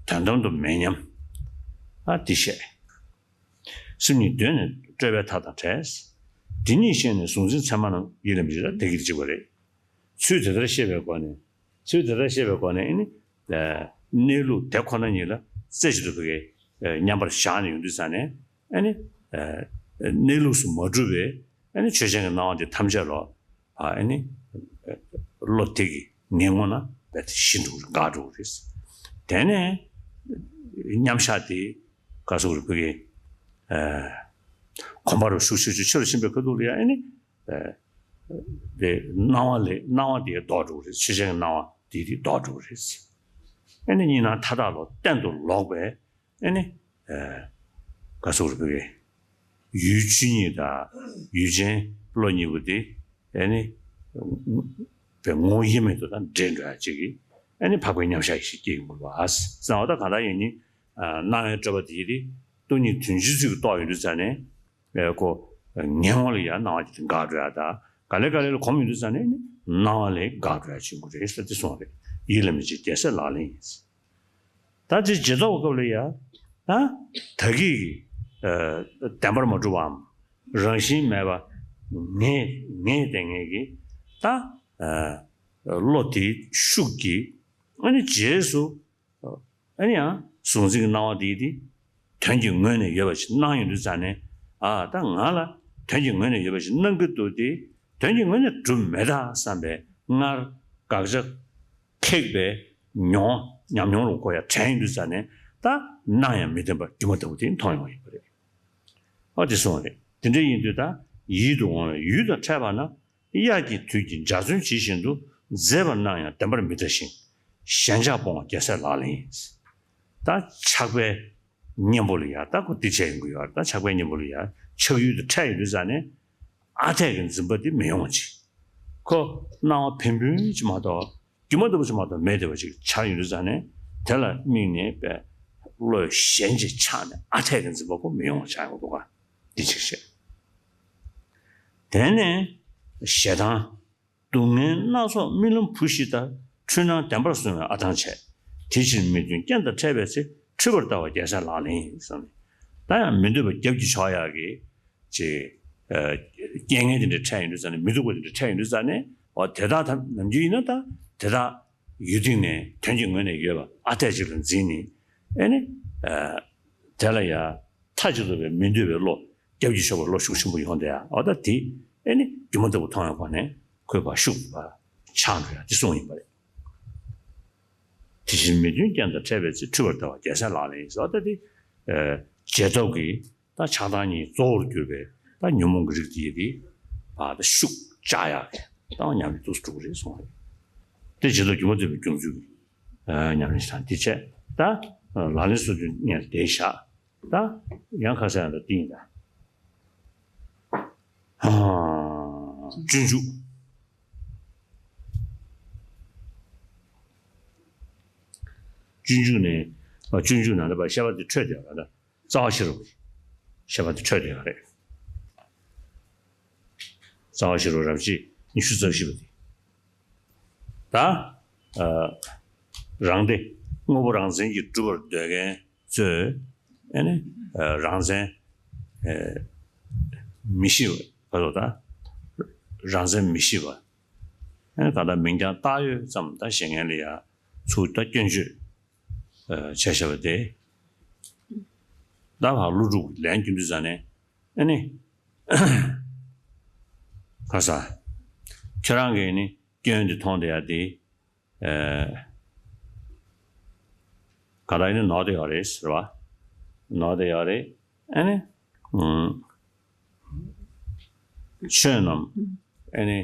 དོན་དམ་དུ་མེད་མཉམ། ཨ་འདི་བཤད། སེམས་ཉིད་གདོད་ནས་སྤྲོས་པའི་མཐའ་དང་བྲལ། དེ་ཉིད་ཤེས་ནས་གཟུང་འཛིན་མཚན་མ་རྣམས་ཡིད་ལ་མི་བྱེད་ལ་དེ་གི་གཅིག་པ་རེད། ཚུལ་དེ་ལྟར་ཤེས་པའི་སྒོ་ནས། ཚུལ་དེ་ལྟར་ཤེས་པའི་སྒོ་ནས་ཨ་ནི། གནས་ལུགས་དེ་ཁོ་ན་ཉིད་ལ་རྩེ་གཅིག་ཏུ་བོད་ཀྱི་མཉམ་པར་བཞག་ནས་ཡོང་དུས་ཙང་ནས་ཨ་ནི། གནས་ལུགས་སུ་མ་གྲུབ་པའི་ཨ་ནི་ཆོས་ཅན་གྱི་སྣང་བ་འདི་ཐམས་ཅད་ལོ། ཨ་ནི། བློ་དེ་གི་ངན་ངོ་ན་རྦད་དེ་ཤི་འགྲོ་གི་རེད། འགག་འགྲོ་གི་རེད། དེ་ནས་མཉམ་བཞག་དེ་ག་སོགས་རིག་པའི་གོམས་པ་རུ་ཤུགས་ཆེ་ཆེ་ཆེ་རུ་ཕྱིན་པའི་ཁ་ཐུག་ལ་ཡང་ཨ་ནི། དེ་སྣང་བ་ལས་སྣང་བ་དེ་ལྡོག་འགྲོ་གི་རེད། ཆོས་ཅན་གྱི་སྣང་བ་དེ་དེ་ལྡོག་འགྲོ་གི་རེད། ཨ་ནི་གཉིས་སྣང་མཐའ་དག་ལ་གཏན་དུ་ལོག་པའི་ཨ་ནི་ཨ་ག་ཟེར་དགོས་རེད། བོད་སྐད་ཡུལ་ཆོས་ཉིད་དང་ཡུལ་ཅན་བློ་གཉིས་པོ་དེ་ཨ་ནི་པའི་ངོ་བོ་དབྱེར་མེད་དུ་དང་འདྲེས་འགྲོ་ཡ་ཅིག་གི་ཨ་ནི་འཕགས་པའི་མཉམ་གཞག་ཞིག་སྐྱེ་གི་མི་འདུག་བ། གསང་བ་ད་གང་ལྟར་ཡིན་ནི་སྣང་བའི་སྤྲོས་པ་དེ་ཡིས་དེ་སྟོང་ཉིད་དོན་སྤྱིའི་ཚུལ་གྱིས་རྟོགས་ཡོང་དུས་ཙ་ནས་ཨེ་ཁོ་ངན་ངོ་ལ་ཡང་སྣང་བ་དེ་འགག་འགྲོ་ཡ་དང་ག་ལེ་ག་ལེ་ལ་གོམས་ཡོང་དུས་ཙ་ནས་ནི་སྣང་བ་ལས་འགག་འགྲོ་ཡ་ཅིག་ཡོང་གི་རེད་ཟེར་དེ་གསུངས་རེད། ཡིད་ལ་མི་བྱེད་རྒྱལ་སྲས་ལག་ལེན་ཡིན། ད་དེ་རྗེས་ཐོབ་སྐབས་ལ་ཡ། ད་ད་གི་ཨ་བདེན་པར་མ་གྲུབ་པའམ་རང་བཞིན་མེད་པ་ངེས་ངེས་བསྡད་མཁན་གྱི་ད་ཨ་བློ་དེའི་ཤུགས་ཀྱིས་ཨ་ནི་རྗེས་སུ་ཨ་ནི་ཡང་གཟུང་འཛིན་གྱི་སྣང་བ་དེ་དེ་དོན་གྱི་ངོས་ནས་ཡོད་པ་ཞིག་སྣང་ཡོང་དུས་ཙ་ནས། ཨ་ད་ང་ལ་དོན་གྱི་ངོས་ནས་ཡོད་པ་ཞིག་སྣང་གི་འདུག་སྟེ། དོན་གྱི་ངོས་ནས་གྲུབ་མེད་ད་བསམ་པའི་སྔར་དགག་བྱ་ཁེགས་པའི་མྱོང་ཉམས་མྱོང་རུ་གོ་ཡ་དྲན་ཡོང་དུས་ཙ་ནས། ད་སྣང་ཡང་མི་བདེན་པ་སྒྱུ་མ་ལྟ་བུ་དེ་མཐོང་ཡོང་ཡོད་པ་རེད། ཨ་དེ་གསུངས་པ་རེད། དེ་འདྲ་ཡིན་དུས་ད་ཡིད་དུ་འོང་བའི་ཡུལ་དང་ཕྲད་པ་ན། དབྱར་གྱི་དུས་ཀྱི་འཇའ་ཚོན་ཇི་བཞིན་དུ། མཛེས་པར་སྣང་ཡང་བདེན་པར་མི་འདྲ་ཞིང་། ཞེན་ཆགས་སྤོང་བ་རྒྱལ་སྲས་ལག་ལེན་ཡིན། ད་ཆགས་པའི་གཉེན་པོ་ལ་ཡ་ད་ཁོ་འདི་བྱས་ཡོང་གི་ཡོད་རེད། ད་ཆགས་པའི་གཉེན་པོ་ལ་ཡ་ཆགས་ཡུལ་དུ་འཕྲད་ཡོང་དུས་ཙ་ནས་ཨ་འཐས་ཀྱི་འཛིན་པ་དེ་མི་ཡོང་བ་ཅིག་ཁོ་སྣང་བ་བན་བུན་ཅིག་མ་གཏོགས་སྒྱུ་མ་ལྟ་བུ་ཅིག་མ་གཏོགས་མེད་བསྡད་པ་ཅིག་ཆགས་ཡོང་དུས་ཙ་ནས། དེ་ལ་དམིགས་ནས་པའི་བློ་ཞེན་ཅིག་ཆགས་ནས་ཨ་འཐས་ཀྱི་འཛིན་པ་ཁོ་མི་ཡོང་བ་ཆགས་ཡོང་གི་འདུག་ག་འདི་གཅིག་བྱས། དེ་ནས་ཞེ་སྡང་། སྡུག་བསྔལ་སྣ་ཚོགས་རྨི་ལམ་བུ་བཞི་ལྟར། འཁྲུལ་སྣང་བདེན་པར་བཟུང་བའི་ཨ་ཐང་བྱས། དེ་ཕྱིར་མི་མཐུན་རྐྱེན་དང་འཕྲད་པའི་ཚེ། འཁྲུལ་པར་ལྟ་བ་རྒྱལ་སྲས་ལག་ལེན་ཡིན་གསུངས་ནས། ད་ཡང་མི་འདོད་པ་རྒྱབ་ཀྱིས་ཕྱོགས་ཡག་གི་ཅིག་ཨ་རྐྱེན་ངན་དེ་འདྲ་འཕྲད་ཡོང་དུས་ཙ་ནས། མི་སྡུག་པ་དེ་འདྲ་འཕྲད་ཡོང་དུས་ཙ་ནས། འོ་དེ་དག་ད་ནམ་རྒྱུན་ཡིན་ན་ད་དེ་དག་ཡུལ་སྟེང་ནས་དོན་གྱི་ངོས་ནས་ཡོད་པ་ཨ་འཐས་ཅིག་ལ་འཛིན་ནས། ཨེ་ནི་ཨ་དེ་ལ་ཡ་མཐའ་གཅིག་ཏུ་བའི་མི་འདོད་པའི་བློ། རྒྱབ་ཀྱིས་ཕྱོགས་པའི་བློ་ཤུགས་ཆེན་པོ་ཡོང་དེ་ཡ། འོ་ད་དེ་ཨེ་ནི་སྒྱུ་མ་ལྟ་བུ་མཐོང་བའི་སྒོ་ནས་ཁོའི་བར་ཤུགས་པ་ཆགས་འགྲོ་ཡ་དེ་གསུངས་ཡིན་པ་རེད། དེ་བཞིན་མི་མཐུན་རྐྱེན་དང་འཕྲད་པའི་ཚེ། འཁྲུལ་པར་ལྟ་བ་རྒྱལ་སྲས་ལག་ལེན་ཡིན་ཟེར། འོ་ད་དེ་ཨ་རྗེས་ཐོབ་ཀྱི་ད་ཆགས་སྡང་གཉིས་གཙོ་བོར་གྱུར་པའི་ད་ཉོན་མོངས་ཀྱི་རིགས་དེ་ཡི་དེ་བར་དུ་ཤུགས་བཅག་ཡག་གི་ད་ཉམས་ལེན་འདུག་སེ་འགྲོ་གི་རེད་གསུངས་པ་རེད། དེ་རྗེས་ཐོབ་སྒྱུ་མ་ལྟ་བུའི་སྐྱོང་ཚུལ་གྱི་ཨ་ཉམས་ལེན་ཞིག་དང་། དེ་བྱས་ད་ལག་ལེན་སོ་བདུན་ནས་དེ་བཞག་ད་ཡང་ཁ་སང་ཡང་ད་འདི་ཡིན་ད། ཨ་སྤྱོད་འཇུག་སྤྱོད་འཇུག་ནས་ཨ་སྤྱོད་འཇུག་ནང་ལ་བཤད་པ་དེ་འཕྲོས་བསྡད་ཡོད་རེད། རྩ་བ་ཤེས་རབ་བཤད་པ་དེ་འཕྲོས་བསྡད་ཡོད་རེད། རྩ་བ་ཤེས་རབ་རབ་བྱེད་ཉི་ཤུ་རྩ་བཞི་པ་དེ། ད་ཨ་རང་སྡེ་དངོས་པོ་རང་མཚན་གྱིས་གྲུབ་པར་འདོད་མཁན་ཚོས་ཨེ་ནི་ཨ་རང་མཚན་ཨེ་མི་ཤེས་པ་ལ། ད་རང་མཚན་མི་ཤེས་པ། ཨེ་ནི་གང་ལྟར་མིང་རྐྱང་བཏགས་ཡོད་ཙམ་ད་བཞེད་མཁན་ལ་ཡ་ཚུར་ད་སྐྱོན་བརྗོད་ཨ་བྱས་བཞག་པ་དེ། ད་ཕར་ཀླུ་སྒྲུབ་ལན་རྒྱག་དུས་ཙ་ནས་ཨེ་ནི། ཁ་ས། ཁྱེད་རང་གིས་ནི་སྐྱོན་དེ་མཐོང་བསྡད་ཡ་དེ། ཨེ། ག་ད་ཡིན་ན་ནོར་དེ་ཡོད་རེད་ཟེར་བ། ནོར་དེ་ཡོད་རེད། ཨེ་ནི། ཨུམ། ཆོས་རྣམས་ཨེ་ནི་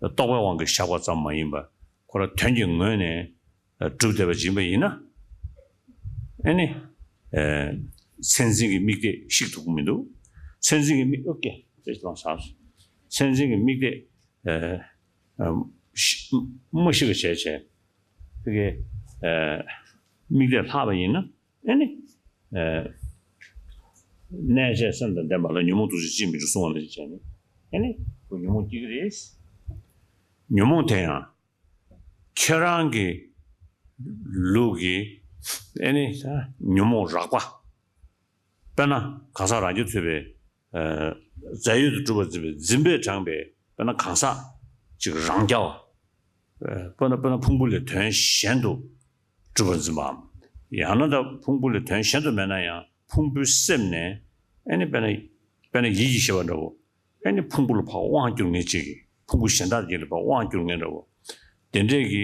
རྟོག་པའི་དབང་གིས་བཞག་པ་ཙམ་མ་ཡིན་པར་ཁོ་རང་དོན་གྱི་ངོས་ནས་གྲུབ་བསྡད་པ་ཡིན་པ་ཡིན་ན། ཨེ་ནི། ཨེ། མཚན་འཛིན་གྱི་དམིགས་གཏད་བཤིག་ཐུབ་ཀྱི་མི་འདུག་མཚན་འཛིན་གྱི་དམིགས། ཨོ་ཀེ། དེ་ལྟར་བྱས། མཚན་འཛིན་གྱི་དམིགས་གཏད། ཨེ། ཨ། ཤི། མ་ཤི་བ་བྱས་བྱས། དེ་གའི། ཨེ། དམིགས་གཏད་ལྷག་པ་ཡིན་ན། ཨེ་ནི། ཨེ། གནས་བཅས་སེམས་དང་ལྡན་པ་ལ། ཉོན་མོངས་དུག་ཤོས་ཅིས་མི་འགྲུབ་གསུངས་པ་ནང་བཞིན་བྱས་ནས། ཨེ་ནི། ཁོ་ཉོན་མོངས་སྐྱེ་གི་རེད། ཉོན་མོངས་དེ་ཡང་། ཁྱེད་རང་གི་ལུགས་ཀྱི་ཨེ་ནི་ད་ཉོན་མོངས་རགས་པ། དཔེར་ན་གང་ཟག་རང་རྐྱ་ཐུབ་པའི་ཨ་རྫས་ཡོད་དུ་གྲུབ་པར་འཛིན་པའི་འཛིན་པས་དྲངས་པའི་དཔེར་ན་གང་ཟག་ཅིག་རང་རྐྱ་བ། ཨ་དཔེར་ན་དཔེར་ན་ཕུང་པོ་ལས་དོན་གཞན་དུ་གྲུབ་པར་འཛིན་པའམ། ཡང་ན་ད་ཕུང་པོ་ལས་དོན་གཞན་དུ་མེད་ན་ཡང་ཕུང་པོའི་སེམས་ནས་ཨེ་ནི་དཔེར་ན་དཔེར་ན་ཡིད་ཀྱི་ཤེས་པ་འདྲ་བོ། ཨེ་ནི་ཕུང་པོ་ལ་ཕར་དབང་བསྒྱུར་མཁན་ཅིག་གིས། ཕུང་པོ་གཞན་དག་ཅིག་ལ་ཕར་དབང་བསྒྱུར་མཁན་འདྲ་བོ། དེ་འདྲས་ཀྱི་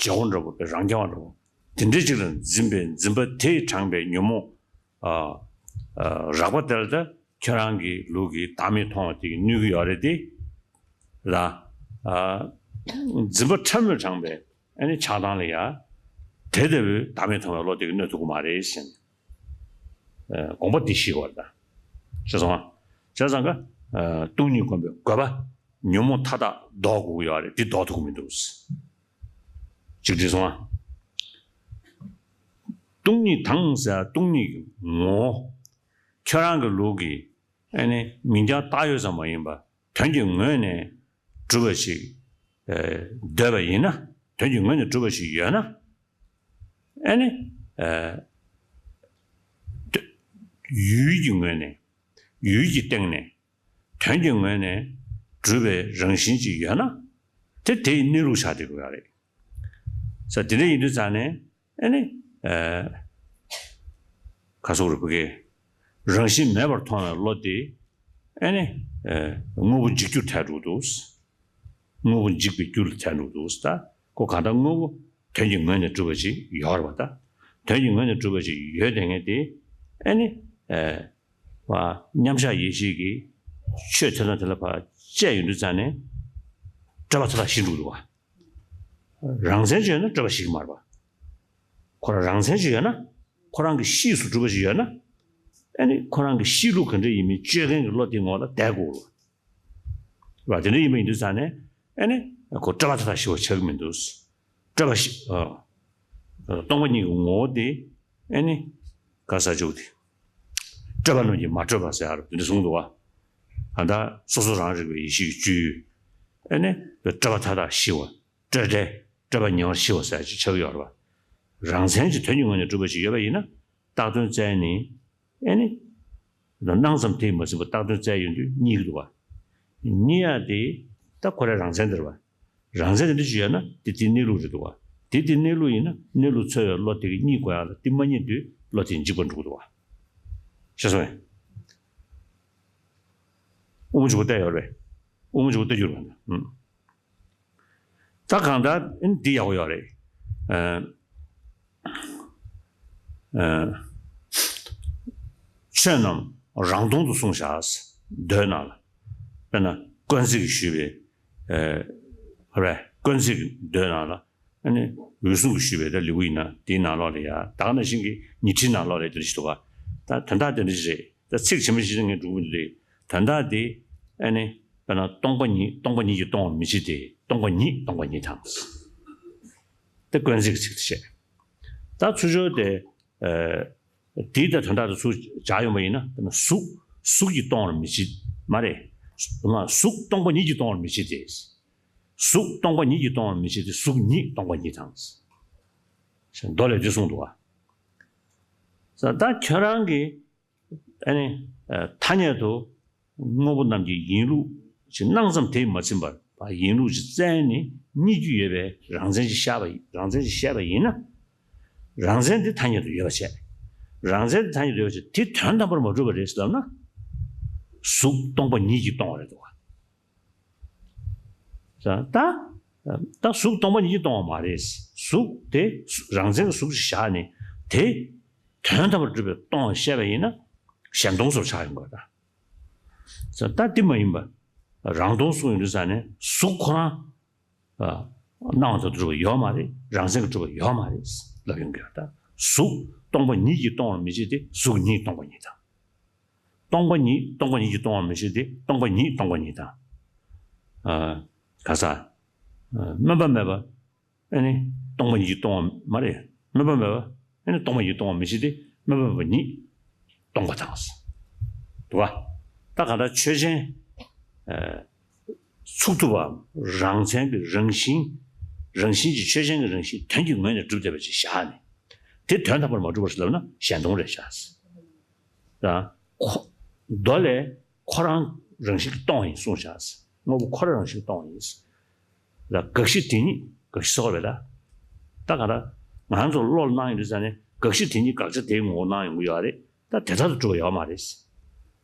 བྱེད་པོ་འདྲ་བོ། དཔེ་རང་རྐྱ་བ་འདྲ་བོ། དེ་འདྲས་ཅིག་ལ་འཛིན་པའི་འཛིན་པ་དེས་དྲངས་པའི་ཉོན་མོངས་ཨ་ཨ་རགས་པ་དེ་ལ་ད་ཁྱེད་རང་གི་ལུགས་ཀྱི་བདག་མེད་མཐོང་བ་དེ་གིས་གནོད་ཀྱི་ཡོད་རེད་དེ། ལ། ཨ། འཛིན་པ་ཕྲ་མོས་དྲངས་པའི་ཨ་ནི་ཆགས་སྡང་ལ་ཡ། དེ་ལྟ་བུའི་བདག་མེད་མཐོང་བའི་བློ་དེ་གིས་གནོད་ཐུབ་ཀྱི་མ་རེད་ཟེར་ནས། ཨ། དགོངས་པ་འདི་ཤེས་དགོས་རེད་ད། ཤེས་སོང་ཨ། བྱས་ཙང་ཀ། ཨ། སྟོང་ཉིད་སྒོམ་པའི་དགོས་པ་ཉོན་མོངས་མཐའ་དག་ལྡོག་དགོས་ཀྱི་ཡོད་རེད། འདི་ལྡོག་ཐུབ་ཀྱི་མི་འདུག། གཅིག་བྲིས་སོང་ཨ། སྟོང་ཉིད་དང་ཟེར་སྟོང་ཉིད་ཀྱི་ངོ་བོ། ཁྱོད་རང་གི་ལུགས་ཀྱི་ཨ་ནི་མིང་རྐྱང་བཏགས་ཡོད་ཙམ་མ་ཡིན་པ། དོན་གྱི་ངོས་ནས་གྲུབ་པ་ཞིག་ཨེ། འདོད་པ་ཡིན་ན། དོན་གྱི་ངོས་ནས་གྲུབ་པ་ཞིག་ཡོད་ན། ཨ་ནི། ཨེ། ཡུལ་གྱི་ངོས་ནས། ཡུལ་གྱི་སྟེང་ནས། དོན་གྱི་ངོས་ནས་གྲུབ་པའི་རང་བཞིན་ཅིག་ཡོད་ན། དེ་དེའི་གནས་ལུགས་ཆགས་བསྡད་དགོས་ཡ་རེད། ས་དེ་འདྲ་ཡིན་དུས་ཙང་ནས། ཨ་ནི། ཨེ། ག་སོགས་རེད་བུ་གེ། རང་བཞིན་མེད་པར་མཐོང་བའི་བློ་དེ། ཨ་ནི། ཨེ། དངོས་པོ་འཇིག་རྒྱུར་ཐལ་འགྲོ་འདུག། དངོས་པོ་འཇིག་པའི་རྒྱུ་ལ་ཐལ་འགྲོ་འདུག་ད། ཁོ་གང་ལྟར་དངོས་པོ་དོན་གྱི་ངོས་ནས་གྲུབ་པ་ཞིག་ཡོད་རེད་པ་ད། དོན་གྱི་ངོས་ནས་གྲུབ་པ་ཞིག་ཡོད་དེ་ངས་དེ། ཨ་ནི། ཨེ། བ། མཉམ་གཞག་ཡེ་ཤེས་ཀྱི་ཆོས་དེ་དང་དེ་ལ་ཕར་བཅད་ཡོང་དུས་ཙང་ནས། སྤྲོས་པ་མཐའ་དག་ཞི་འགྲོ་འདུག་བ། རང་མཚན་ཅིག་ཡོད་ན་སྤྲོས་པ་ཞིག་མ་རེད་པ། ཁོ་རང་རང་མཚན་ཅིག་ཡོད་ན། ཁོ་རང་གི་གཤིས་སུ་གྲུབ་པ་ཞིག་ཡོད་ན། ཨ་ནི་ཁོ་རང་གི་གཤིས་ལུགས་ག་འདྲ་ཡིན་མིན་དཔྱོད་མཁན་གྱི་བློ་དེའི་ངོ་ལ་བསྡད་དགོས་རེད་པ། དེ་འདྲ་ཡིན་པ་ཡིན་དུས་ཙང་ནས། ཨ་ནི་ཁོ་སྤྲོས་པ་མཐའ་དག་ཞི་བ་ཆགས་ཀྱི་མི་འདུག། སྤྲོས་པ་ཞི། ཨ། སྟོང་པ་ཉིད་ཀྱི་ངོ་བོ་དེ། ཨ་ནི། ག་ས་འཇུག་དེ། སྤྲོས་པ་རྣམས་ཀྱིས་མ་སྤྲོས་པ་ཟེར་ཡ་རེད་དེ་འདྲ་གསུངས་འདུག་བ། ད་ལྟ་སོ་སོ་རང་རིག་པའི་ཡེ་ཤེས་ཀྱི་སྤྱོད་ཡུལ། ཨ་ནི། སྤྲོས་པ་མཐའ་དག་ཞི་བ། སྤྲོས་བྲལ། སྤྲོས་པ་ཉེ་བར་ཞི་བ་ཟེར་ཅིག་ཆགས་ཀྱི་ཡོད་རེད་པ། རང་མཚན་གྱི་དོན་གྱི་ངོས་ནས་གྲུབ་པ་ཞིག་ཡོད་པ་ཡིན་ན། བཏགས་དོན་བཙལ་ནས། ཨ་ནི། སྣང་ཙམ་དེས་མ་ཟིན་པར་བཏགས་དོན་བཙལ་ཡོང་དུས་རྙེད་ཀྱི་འདུག་པ། རྙེད་ཡ་དེ། ད་ཁོ་རའི་རང་མཚན་དེ་རེད་པ། རང་མཚན་དེ་འདྲ་ཞིག་ཡོད་ན་དེ་དེའི་གནས་ལུགས་རེད་འདུག་པ། དེ་དེའི་གནས་ལུགས་ཡིན་ན་གནས་ལུགས་འཚོལ་བའི་བློ་དེ་གིས་རྙེད་དགོས་ཡ་ལ་དེ་མ་རྙེད་དུས་བློ་དེ་འཇིག་པར་འགྲོ་གི་འདུག་པ། ཤེས་སོང་ངས། དབུ་མ་འཇུག་པ་བལྟས་ཡོད་རེད། དབུ་མ་འཇུག་པ་བལྟས་རྒྱུ་རེད་པ། ཨུམ། ད་གང་ལྟར་འདི་ཡག་པོ་ཡོད་རེད། ཨ། ཨ། ཆོས་རྣམས་རང་སྟོང་དུ་གསུངས་བཞག། མདོའི་ནང་ལ། དཔེར་ན་དཀོན་བརྩེགས་ཀྱིས་ཞུས་པའི། ཨ། རེད། དཀོན་བརྩེགས་ཀྱི་མདོའི་ནང་ལ། ཨ་ནི་འོད་སྲུང་གིས་ཞུས་པའི་ད་ལེའུ་ཡིན་ན་དེའི་ནང་ལོགས་ལ་ཡ། ད་ག་ནང་བཞིན་གྱི་ཉི་ཁྲིའི་ནང་ལོགས་ལ་དེ་འདྲ་ཞིག་འདུག་ག། ད་དོན་དག་དེ་འདྲ་ཞིག་རེད། ད་ཚིག་ཇི་མ་ཇི་བཞིན་ངས་འགྲོ་གི་མི་འདུག། དོན་དག་དེ། ཨ་ནི། དཔེར་ན་སྟོང་པ་ཉིད། སྟོང་པ་ཉིད་ཀྱིས་སྟོང་བར་མི་བྱེད་དེ། སྟོང་པ་ཉིད་སྟོང་པ་ཉིད་དང་། དེ་དཀོན་བརྩེགས་ཀྱི་ཚིག་དེ་བཤད། ད་ཚུར་ཕྱོགས་དེ། ཨ། དེའི་ད་དོན་དག་དེ་ཚུར་སྦྱར་ཡོང་བ་ཡིན་ན། དཔེར་ན་གཟུགས། གཟུགས་ཀྱིས་སྟོང་བར་མི་བྱེད། མ་རེད། མ། གཟུགས་སྟོང་པ་ཉིད་ཀྱིས་སྟོང་བར་མི་བྱེད་དེ། གཟུགས་སྟོང་པ་ཉིད་ཀྱིས་སྟོང་བར་མི་བྱེད་དེ། གཟུགས་ཉིད་སྟོང་པ་ཉིད་དང་། མདོ་ལས་དེ་གསུངས་འདུག་ག། ད་ཁྱོད་རང་གིས། ཨ་ནི། ཨ། ཐ་སྙད་དུ་དངོས་པོ་རྣམས་ཀྱི་ཡིན་ལུགས་ཅིག་སྣང་ཙམ་དེས་མ་ཟིན་པར་ཡིན་ལུགས་ཅིག་བཙལ་ནས་རྙེད་རྒྱུ་ཡོད་པའི་རང་མཚན་ཅིག་བཞག་པ། རང་མཚན་ཅིག་བཤད་པ་ཡིན་ན། རང་མཚན་དེ་ཐ་སྙད་དུ་ཡོད་པ་བྱས། རང་མཚན་དེ་ཐ་སྙད་དུ་ཡོད་པ་བྱས། དེ་དོན་དམ་པར་མ་གྲུབ་པ་རེད་ཟེར་ལབ་ན། གཟུགས་སྟོང་པ་ཉིད་ཀྱིས་སྟོང་བ་རེད་འདུག་ག། ད། ད་གཟུགས་སྟོང་པ་ཉིད་ཀྱིས་སྟོང་བ་མ་རེད། གཟུགས་དེ་རང་མཚན་གྱི་གཟུགས་ཤིག་བཞག་ནས་དེ་དོན་དམ་པར་གྲུབ་པའི་སྟོང་བ་བཤད་པ་ཡིན་ན་གཞན་སྟོང་སོགས་ཆགས་ཡོང་གི་རེད། ད་དེ་མ་ཡིན་པ་རང་སྟོང་གསུངས་ཡོང་དུས་ཙང་ནས་གཟུགས་ཁོ་རང་སྣང་བ་དང་གྲུབ་པ་ཡོད་མ་རེད། རང་མཚན་གྱིས་གྲུབ་པ་ཡོད་མ་རེད་ལབ་ཡོང་གི་རེད། ད་གཟུགས་སྟོང་པ་ཉིད་ཀྱིས་སྟོང་བར་མི་བྱེད་དེ། གཟུགས་ཉིད་སྟོང་པ་ཉིད་དང་། སྟོང་པ་ཉིད། སྟོང་པ་ཉིད་ཀྱིས་སྟོང་བར་མི་བྱེད་དེ། སྟོང་པ་ཉིད་སྟོང་པ་ཉིད་དང་། ཨ། ག་ས། ཨ། སྨོན་པ་མེད་པ། ཨ་ནི་སྟོང་པ་ཉིད་ཀྱིས་སྟོང་བ་མ་རེད། སྨོན་པ་མེད་པ། ཨ་ནི་སྟོང་པ་ཉིད་ཀྱིས་སྟོང་བར་མི་བྱེད་དེ། སྨོན་པ་མེད་པ་ཉིད་སྟོང་པ་དང་། འདུག་ག། ད་ག་ད་ཆོས་ཅན། ཨ། ཚུགས་ཐུབ་པའམ་རང་མཚན་གྱི་རང་བཞིན། རང་བཞིན་གྱི་ཆོས་ཅན་གྱི་རང་བཞིན་དོན་གྱི་ངོས་ནས་གྲུབ་བསྡད་པ་ཅིག་བཞག་ནས། དེ་དོན་དམ་པར་མ་གྲུབ་པ་ཞིག་ལབ་ན་གཞན་སྟོང་རེད་བཞག། ད་ཁོ། མདོ་ལས་ཁོ་རང་རང་བཞིན་གྱིས་སྟོང་བ་ཡིན་གསུངས་བཞག། དངོས་པོ་ཁོ་རང་རང་བཞིན་གྱིས་སྟོང་བ་ཡིན། ད་དགག་གཞི་དེ་ཉིད། དགག་གཞི་སོགས་རེད་ད། ད་ག་ད་ང་ཚོ་བློ་ལ་སྣང་ཡོང་དུས་ཙང་ནས་དགག་གཞི་དེ་ཉིད་དགག་བྱ་དེའི་ངོ་བོར་སྣང་ཡོང་གི་ཡོད་རེད། ད་དེ་ལྟར་དུ་གྲུབ་པ་ཡོད་མ་རེད། བྱས་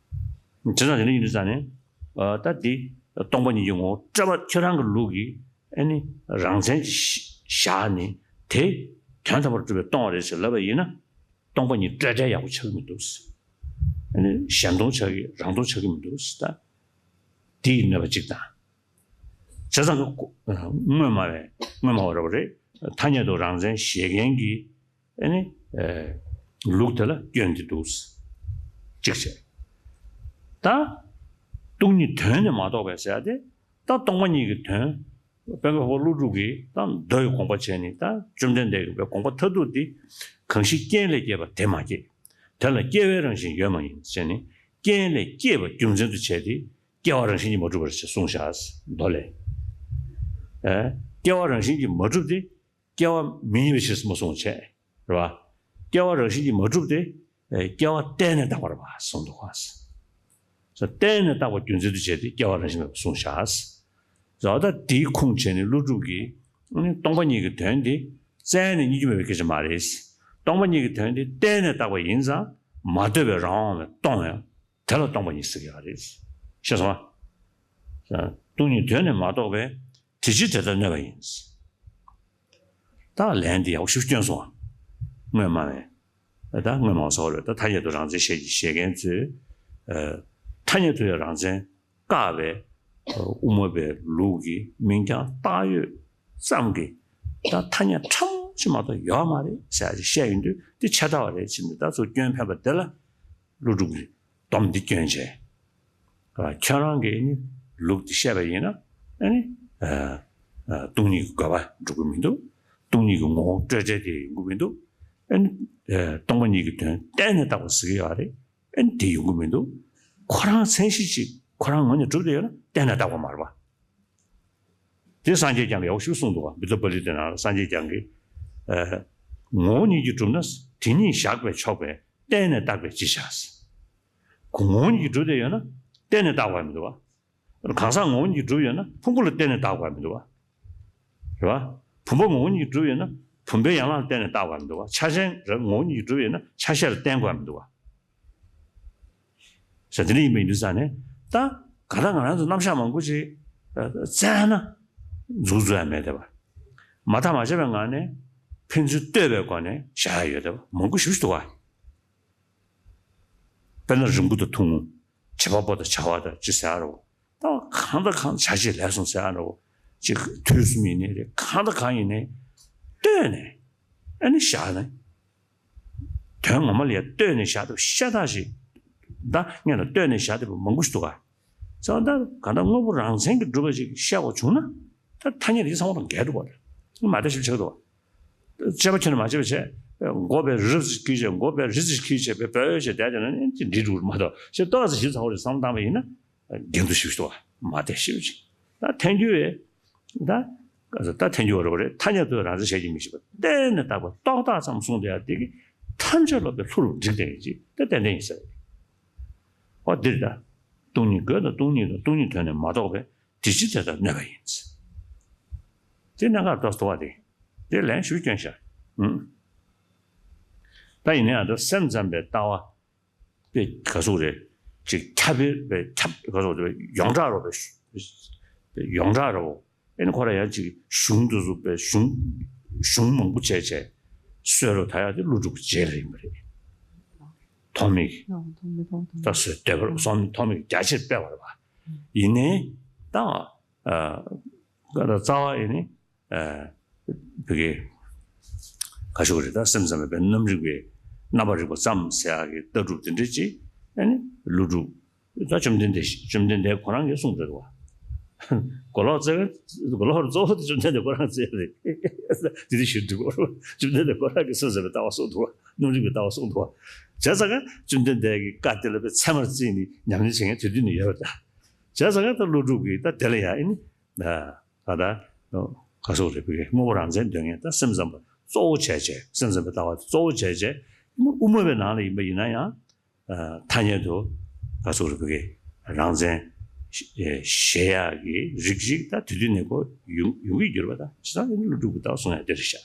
ཙང་དེ་འདྲ་ཡིན་དུས་ཙང་ནས། ཨ། ད་འདི་སྟོང་པ་ཉིད་ཀྱི་ངོ་བོ་སྤྲོས་པ་ཁྱོད་རང་གི་ལུགས་ཀྱིས། ཨ་ནི་རང་མཚན་ཞིག་བཞག་ནས་དེ་དོན་དམ་པར་གྲུབ་པའི་སྟོང་པ་རེད་ཟེར་ལབ་པ་ཡིན་ན། སྟོང་པ་ཉིད་སྤྲོས་བྲལ་ཡག་པོ་ཆགས་ཀྱི་མི་འདུག། ཨ་ནི་གཞན་སྟོང་ཆགས་ཀྱི། རང་སྟོང་ཆགས་ཀྱི་མི་འདུག། ད་འདི་ཡི་གནོད་པ་གཅིག་དང་། བྱས་ཙང་གི་དངོས་སྨྲ་བའི་དངོས་སྨྲ་བ་རེད་པ་རེད། ཐ་སྙད་དུ་རང་མཚན་བཞེད་མཁན་གྱི་ཨ་ནི་ལུགས་དེ་ལ་སྐྱོན་དེ་འདུག་གཅིག་བྱས། ད་སྟོང་ཉིད་དོན་ནི་མ་རྟོགས་པས་ཟེར་ཡ་དེ། ད་སྟོང་པ་ཉིད་ཀྱི་དོན། དཔལ་མགོན་འཕགས་པ་ཀླུ་སྒྲུབ་ཀྱིས་ད་མདོ་ཡི་དགོངས་པ་བྱས་ནས་ད་བཅོམ་ལྡན་འདས་ཀྱི་དགོངས་པ་མཐར་ཐུག་དེ། གང་ཞིག་རྐྱེན་ལས་སྐྱེས་པ་དེ་མ་སྐྱེས། དེ་ལ་སྐྱེ་བའི་རང་བཞིན་ཡོད་མ་ཡིན་ཟེར་ནས། རྐྱེན་ལས་སྐྱེས་པ་རྒྱུ་མཚན་དུ་བྱས་ཏེ། སྐྱེ་བ་རང་བཞིན་གྱིས་མ་གྲུབ་པར་ཞེས་གསུངས་བཞག་མདོ་ལས། ཨེ། སྐྱེ་བ་རང་བཞིན་གྱིས་མ་གྲུབ་སྟེ། སྐྱེ་བ་མི་རྙེད་པའི་ཕྱིར་སྨོ་གསུངས་བྱས། རེད་བ། སྐྱེ་བ་རང་བཞིན་གྱིས་མ་གྲུབ་སྟེ། ཨེ། སྐྱེ་བ་གཏན་ནས་དག་པ་རེད་བ་གསུངས་འདུག་ག། ས་གཏན་ནས་བཏགས་པ་རྒྱུ་མཚན་དུ་བྱས་ཏེ་སྐྱེ་བ་རང་བཞིན་མེད་པར་གསུངས་བཞག། ཟེར་བ་ད་དེའི་ཁུངས་བྱས་ནས་ཀླུ་སྒྲུབ་ཀྱིས་ཨ་ནི་སྟོང་པ་ཉིད་ཀྱི་དོན་དེ་རྩ་ནས་རྙེད་རྒྱུ་མེད་པའི་སྐད་ཆ་མ་རེད། སྟོང་པ་ཉིད་ཀྱི་དོན་དེ་གཏན་ནས་བཏགས་པ་ཡིན་ཙང་མ་ལྟོས་པའི་རང་དབང་བས་སྟོང་བས་དེ་ལ་སྟོང་པ་ཉིད་ཟེར་གྱི་ཡོད་རེད། ཤེས་སོང་ང་། སྟོང་ཉིད་དོན་ནི་མ་རྟོགས་པས་དེ་ཕྱིར་དེ་ལྟར་གནོད་པ་ཡིན། ད་ལན་འདི་ཡག་པོ་ཞིག་སྐྱོན་སོང་ང་། དངོས་སྨྲ་བས། ད་དངོས་སྨྲ་བ་ཚོ་རེད། ད་ཐ་སྙད་དུ་རང་མཚན་བཞེད་ཀྱི་བཞེད་མཁན་ཚོས། ཨ། ཐ་སྙད་དུ་ཡང་རང་མཚན་བཀག་པའི་དབུ་མ་པའི་ལུགས་ཀྱི་མིང་རྐྱང་བཏགས་ཡོད་ཙམ་གྱིས། ད་ཐ་སྙད་ཕྲ་མོ་ཅིག་མ་གཏོགས་ཡོད་མ་རེད་ཟེར་ཡག་ཅིག་བཤད་ཡོང་དུས། དེ་ཆད་ལྟ་བ་རེད་ཟེར་ནས་ད་ཚུར་སྐྱོན་ཕེབས་པ་དེ་ལ་ཀླུ་སྒྲུབ་ཀྱིས་སྡོམ་འདི་སྐྱོན་བྱས། ཨ། ཁྱོད་རང་གིས་ནི་ལུགས་འདི་བཤད་པ་ཡིན་ན། ཨ་ནི། ཨ། ཨ། སྟོང་ཉིད་ཀྱི་དགོས་པ་འགྲུབ་ཀྱི་མི་འདུག། སྟོང་ཉིད་ཀྱི་ངོ་བོ་སྤྲོས་བྲལ་དེ་ཡོང་གི་མི་འདུག། ཨ་ནི། ཨ། སྟོང་པ་ཉིད་ཀྱི་དོན་གཏན་ནས་བཏགས་པ་ཟེར་གྱི་ཡོད་རེད། ཨ་ནི་དེ་ཡོང་གི་མི་འདུག། ཁོ་རང་མཚན་གཞི་ཅིག་ཁོ་རང་ངོས་ནས་གྲུབ་བསྡད་ཡོད་ན་གཏན་ནས་བཏགས་པ་མ་རེད་པ། དེ་སངས་རྒྱས་བསྐྱངས་ཀྱིས་ཡག་པོ་ཞིག་གསུངས་འདུག་ག། བུདྡྷ་པཱ་ལི་ཏའི་ནང་ལ་སངས་རྒྱས་བསྐྱངས་ཀྱིས། ཨ། ངོ་བོ་ཉིད་ཀྱིས་གྲུབ་ན་དེ་ཉིད་བཞག་པས་ཆོག་པས་གཏན་ནས་བཏགས་པས་ཅི་བྱ། ཁོ་ངོ་བོ་ཉིད་ཀྱིས་གྲུབ་བསྡད་ཡོད་ན་གཏན་ནས་བཏགས་པ་མི་འདུག་བ། གང་ཟག་ངོ་བོ་ཉིད་ཀྱིས་གྲུབ་ཡོད་ན་ཕུང་པོ་ལ་གཏན་ནས་བཏགས་པ་མི་འདུག་བ། རེད་བ། བུམ་པ་ངོ་བོ་ཉིད་ཀྱིས་གྲུབ་ཡོད་ན་བུམ་པའི་ཡན་ལག་ལ་གཏན་ནས་བཏགས་པ་མི་འདུག་བ། ཆ་ཤས་རེད། ངོ་བོ་ཉིད་ཀྱིས་གྲུབ་ཡོད་ན་ཆ་ཤས་ལ་བརྟེན་དགོས་པ་མི་འདུག་བ། ཟེར་དེ་འདྲ་ཡིན་པ་ཡིན་དུས་ཙང་ནས། ད་ག་ད་ང་རང་ཚོ་རྣམ་གཞག་མང་པོ་ཅིག་བཙལ་ན་འཛུགས་འཛུགས་ཡ་མེད་བསྡད་པ། མ་ཐག་མ་ཆད་པའི་ངང་ནས་ཕན་ཚུན་ལྟོས་པའི་སྒོ་ནས་བཞག་ཡ་ཡོད་བསྡད་པ་མང་པོ་ཞེ་པོ་ཅིག་འདུག་བ། དཔེར་ན་རིང་པོ་དང་ཐུང་ངུ། བྱེད་པ་པོ་དང་བྱ་བ་དང་ཅི་ཟེར་ཡ་རེད། ད་གང་དང་གང་བྱ་བྱེད་ལས་གསུམ་ཟེར་ཡ་རེད། ཅིག་དུས་གསུམ་ཡིན་ནའི་རེད། གང་དང་གང་ཡིན་ནའི་ལྟོས་ནས་ཨ་ནི་བཞག་ནས། དོན་ངོ་མ་ལ་ཡ་ལྟོས་ནས་བཞག་ཐུབ་ཤ་སྟག་ཞིག། ད་སྔོན་ལ་ལྟོས་ནས་བཞག་ཐུབ་པ་མང་པོ་ཞིག་འདུག་ག། ཙང་ད་གང་ལྟར་དངོས་པོ་རང་མཚན་གྱིས་གྲུབ་པ་ཞིག་བཤད་དགོས་བྱུང་ན། ད་ཐ་སྙད་དེ་ཚང་མ་དང་འགལ་འགྲོ་གི་རེད། མ་བདེ་ཞིབ་ཆགས་འདུག་ག། དཔྱད་པ་ཁྱོན་ནས་མ་བྱས་པ་བྱས། མགོ་བོ་རིལ་ཙམ་ཁྱེར་བྱས། མགོ་བོ་རིལ་ཙམ་ཁྱེར་བྱས་པའི་བོད་ཞེས་བསྡད་ཀྱང་ནི་འདི་འགྲིག་འགྲོ་གི་མ་གཏོགས། ཞེས་ཏོག་ཙམ་ཞིབ་ཚགས་པོ་རེ་བསམ་བློ་བཏང་བ་ཡིན་ན། འགལ་འདུ་ཞིག་འདུག་ག། མ་བདེ་ཞིབ་ཅིག། ད་ཐལ་འགྱུར་བས། ད་ད་ཐལ་འགྱུར་བ་རེད་པ་རེད། ཐ་སྙད་དུ་རང་མཚན་བཞེད་ཀྱི་མི་ཤེས་པ། གཏན་ནས་བཏགས་པ་རྟོག་བཏགས་ཙམ་གསུངས་བསྡད་ཡ་དེ་གིས་ཐམས་ཅད་ལོག་པའི་ལྷུ་རུ་འགྲིག་བསྡད་ཡིན་ཅིག། དེ་ཏན་ཏན་ཡིན་ས་རེད། འོ་འདིར་ད། སྟོང་ཉིད་དགོས་དང་སྟོང་ཉིད་དང་སྟོང་ཉིད་དོན་ནི་མ་རྟོགས་པས་དེ་ཕྱིར་དེ་ལྟར་གནོད་པ་ཡིན། དེ་གནད་འགག་ཏོག་ཙམ་འདུག་བ། དེ་དེ་ལན་ཞུ་སྐྱོན་ཤར། ཨུམ། ད་ཡིན་ན་ཡང་ད་སེམས་ཙམ་པའི་ལྟ་བ། པའི་ག་ཟུག་རེད། ཅིག་ཁྱབ་པའི་པའི་ཁྱབ་ག་ཟུག་རེད། ཡོངས་གྲགས་རོ་པའི་ཡོངས་གྲགས་རོ། ཨེ་ནི་ཁོ་ར་ཡང་ཅིག་གཞུང་དུ་བཟུང་པའི་གཞུང་གཞུང་མང་པོ་བྱས་བྱས་སྲོལ་རོ། ད་ཡང་དེ་ཀླུ་སྒྲུབ་ཀྱི་རྗེས་ལ་ཡིན་པ་རེད། ཐོགས་མེད་ཀྱི། ཨོ། ཐོགས་མེད་ཐོགས་མེད། ད་སྲོལ་འདོད་པ་རོ། ཐོགས་མེད་ཐོགས་མེད་ཀྱི་རྒྱ་ཆེར་སྤེལ་བ་རེད་པ། ཡིན་ནའི་ད་ཨ་ཀ་ད་རྩ་བ་ཡིན་ནི། ཨ། བི་གེ། ག་ཞུ་གི་རེད། ད་སེམས་ཙམ་པའི་རྣམ་རིག་པའི་རྣམ་པར་རིག་པ་ཙམ་ཟེར་ཡག་གི་ལྟ་གྲུབ་དེ་འདྲ་ཅིག། ཨ་ནི་ཀླུ་སྒྲུབ། ད་བཅོམ་ལྡན་འདས་བཅོམ་ལྡན་འདས་ཁོ་རང་གིས་གསུངས་རེད་བ། མགོ་ལོག་བཙལ། མགོ་ལོག་གཙོ་བོ་དེ་བཅོམ་ལྡན་འདས་ཁོ་རང་བཙལ་རེད། དེ་དེ་ཞུ་འགྲིག་གོ། བཅོམ་ལྡན་འདས་ཁོ་རང་གིས་སེམས་ཙམ་པའི་ལྟ་བ་གསུངས་འདུག་བ། རྣམ་རིག་པའི་ལྟ་བ་གསུངས་འདུག་བ། བྱས་ཙང་ཀ་བཅོམ་ལྡན་འདས་ཀྱི་བཀའ་དེ་ལ་པའི་ཚད་མར་བརྩིས་ནས་ཉམས་ལེན་བྱེད་མཁན་དེ་དུས་ནས་ཡོད་པ་འདྲ། བྱས་ཙང་ཀ་ད་ཀླུ་སྒྲུབ་ཀྱིས་ད་དེ་ལ་ཡང་ཨ་ནི། ད་ད་ག་ཟུག་རེད། བི་གེ་དངོས་པོ་རང་མཚན་འདོད་མཁན་ད་སེམས་ཙམ་པ་གཙོ་བོ་བྱས་བྱས། སེམས་ཙམ་པའི་ལྟ་བ་གཙོ་བོ་བྱས་བྱས། དབུ་མ་པའི་ནང་ལ་ཡིན་པ་ཡིན་ན་ཡང་། ཐ་སྙད་དུ་ག་ཟུག་རེད། བི་གེ་རང་མཚན་བཞེད་ཡག་གི་རིགས་ཤིག་ད་དེ་དུས་ནས་ཁོ་ཡོང་ཡོང་གི་གྱུར་པ། ད་བྱས་ཙང་ཀླུ་སྒྲུབ་ཀྱི་ལྟ་བ་གསུང་ཡག་དེ་རེད་ཤག།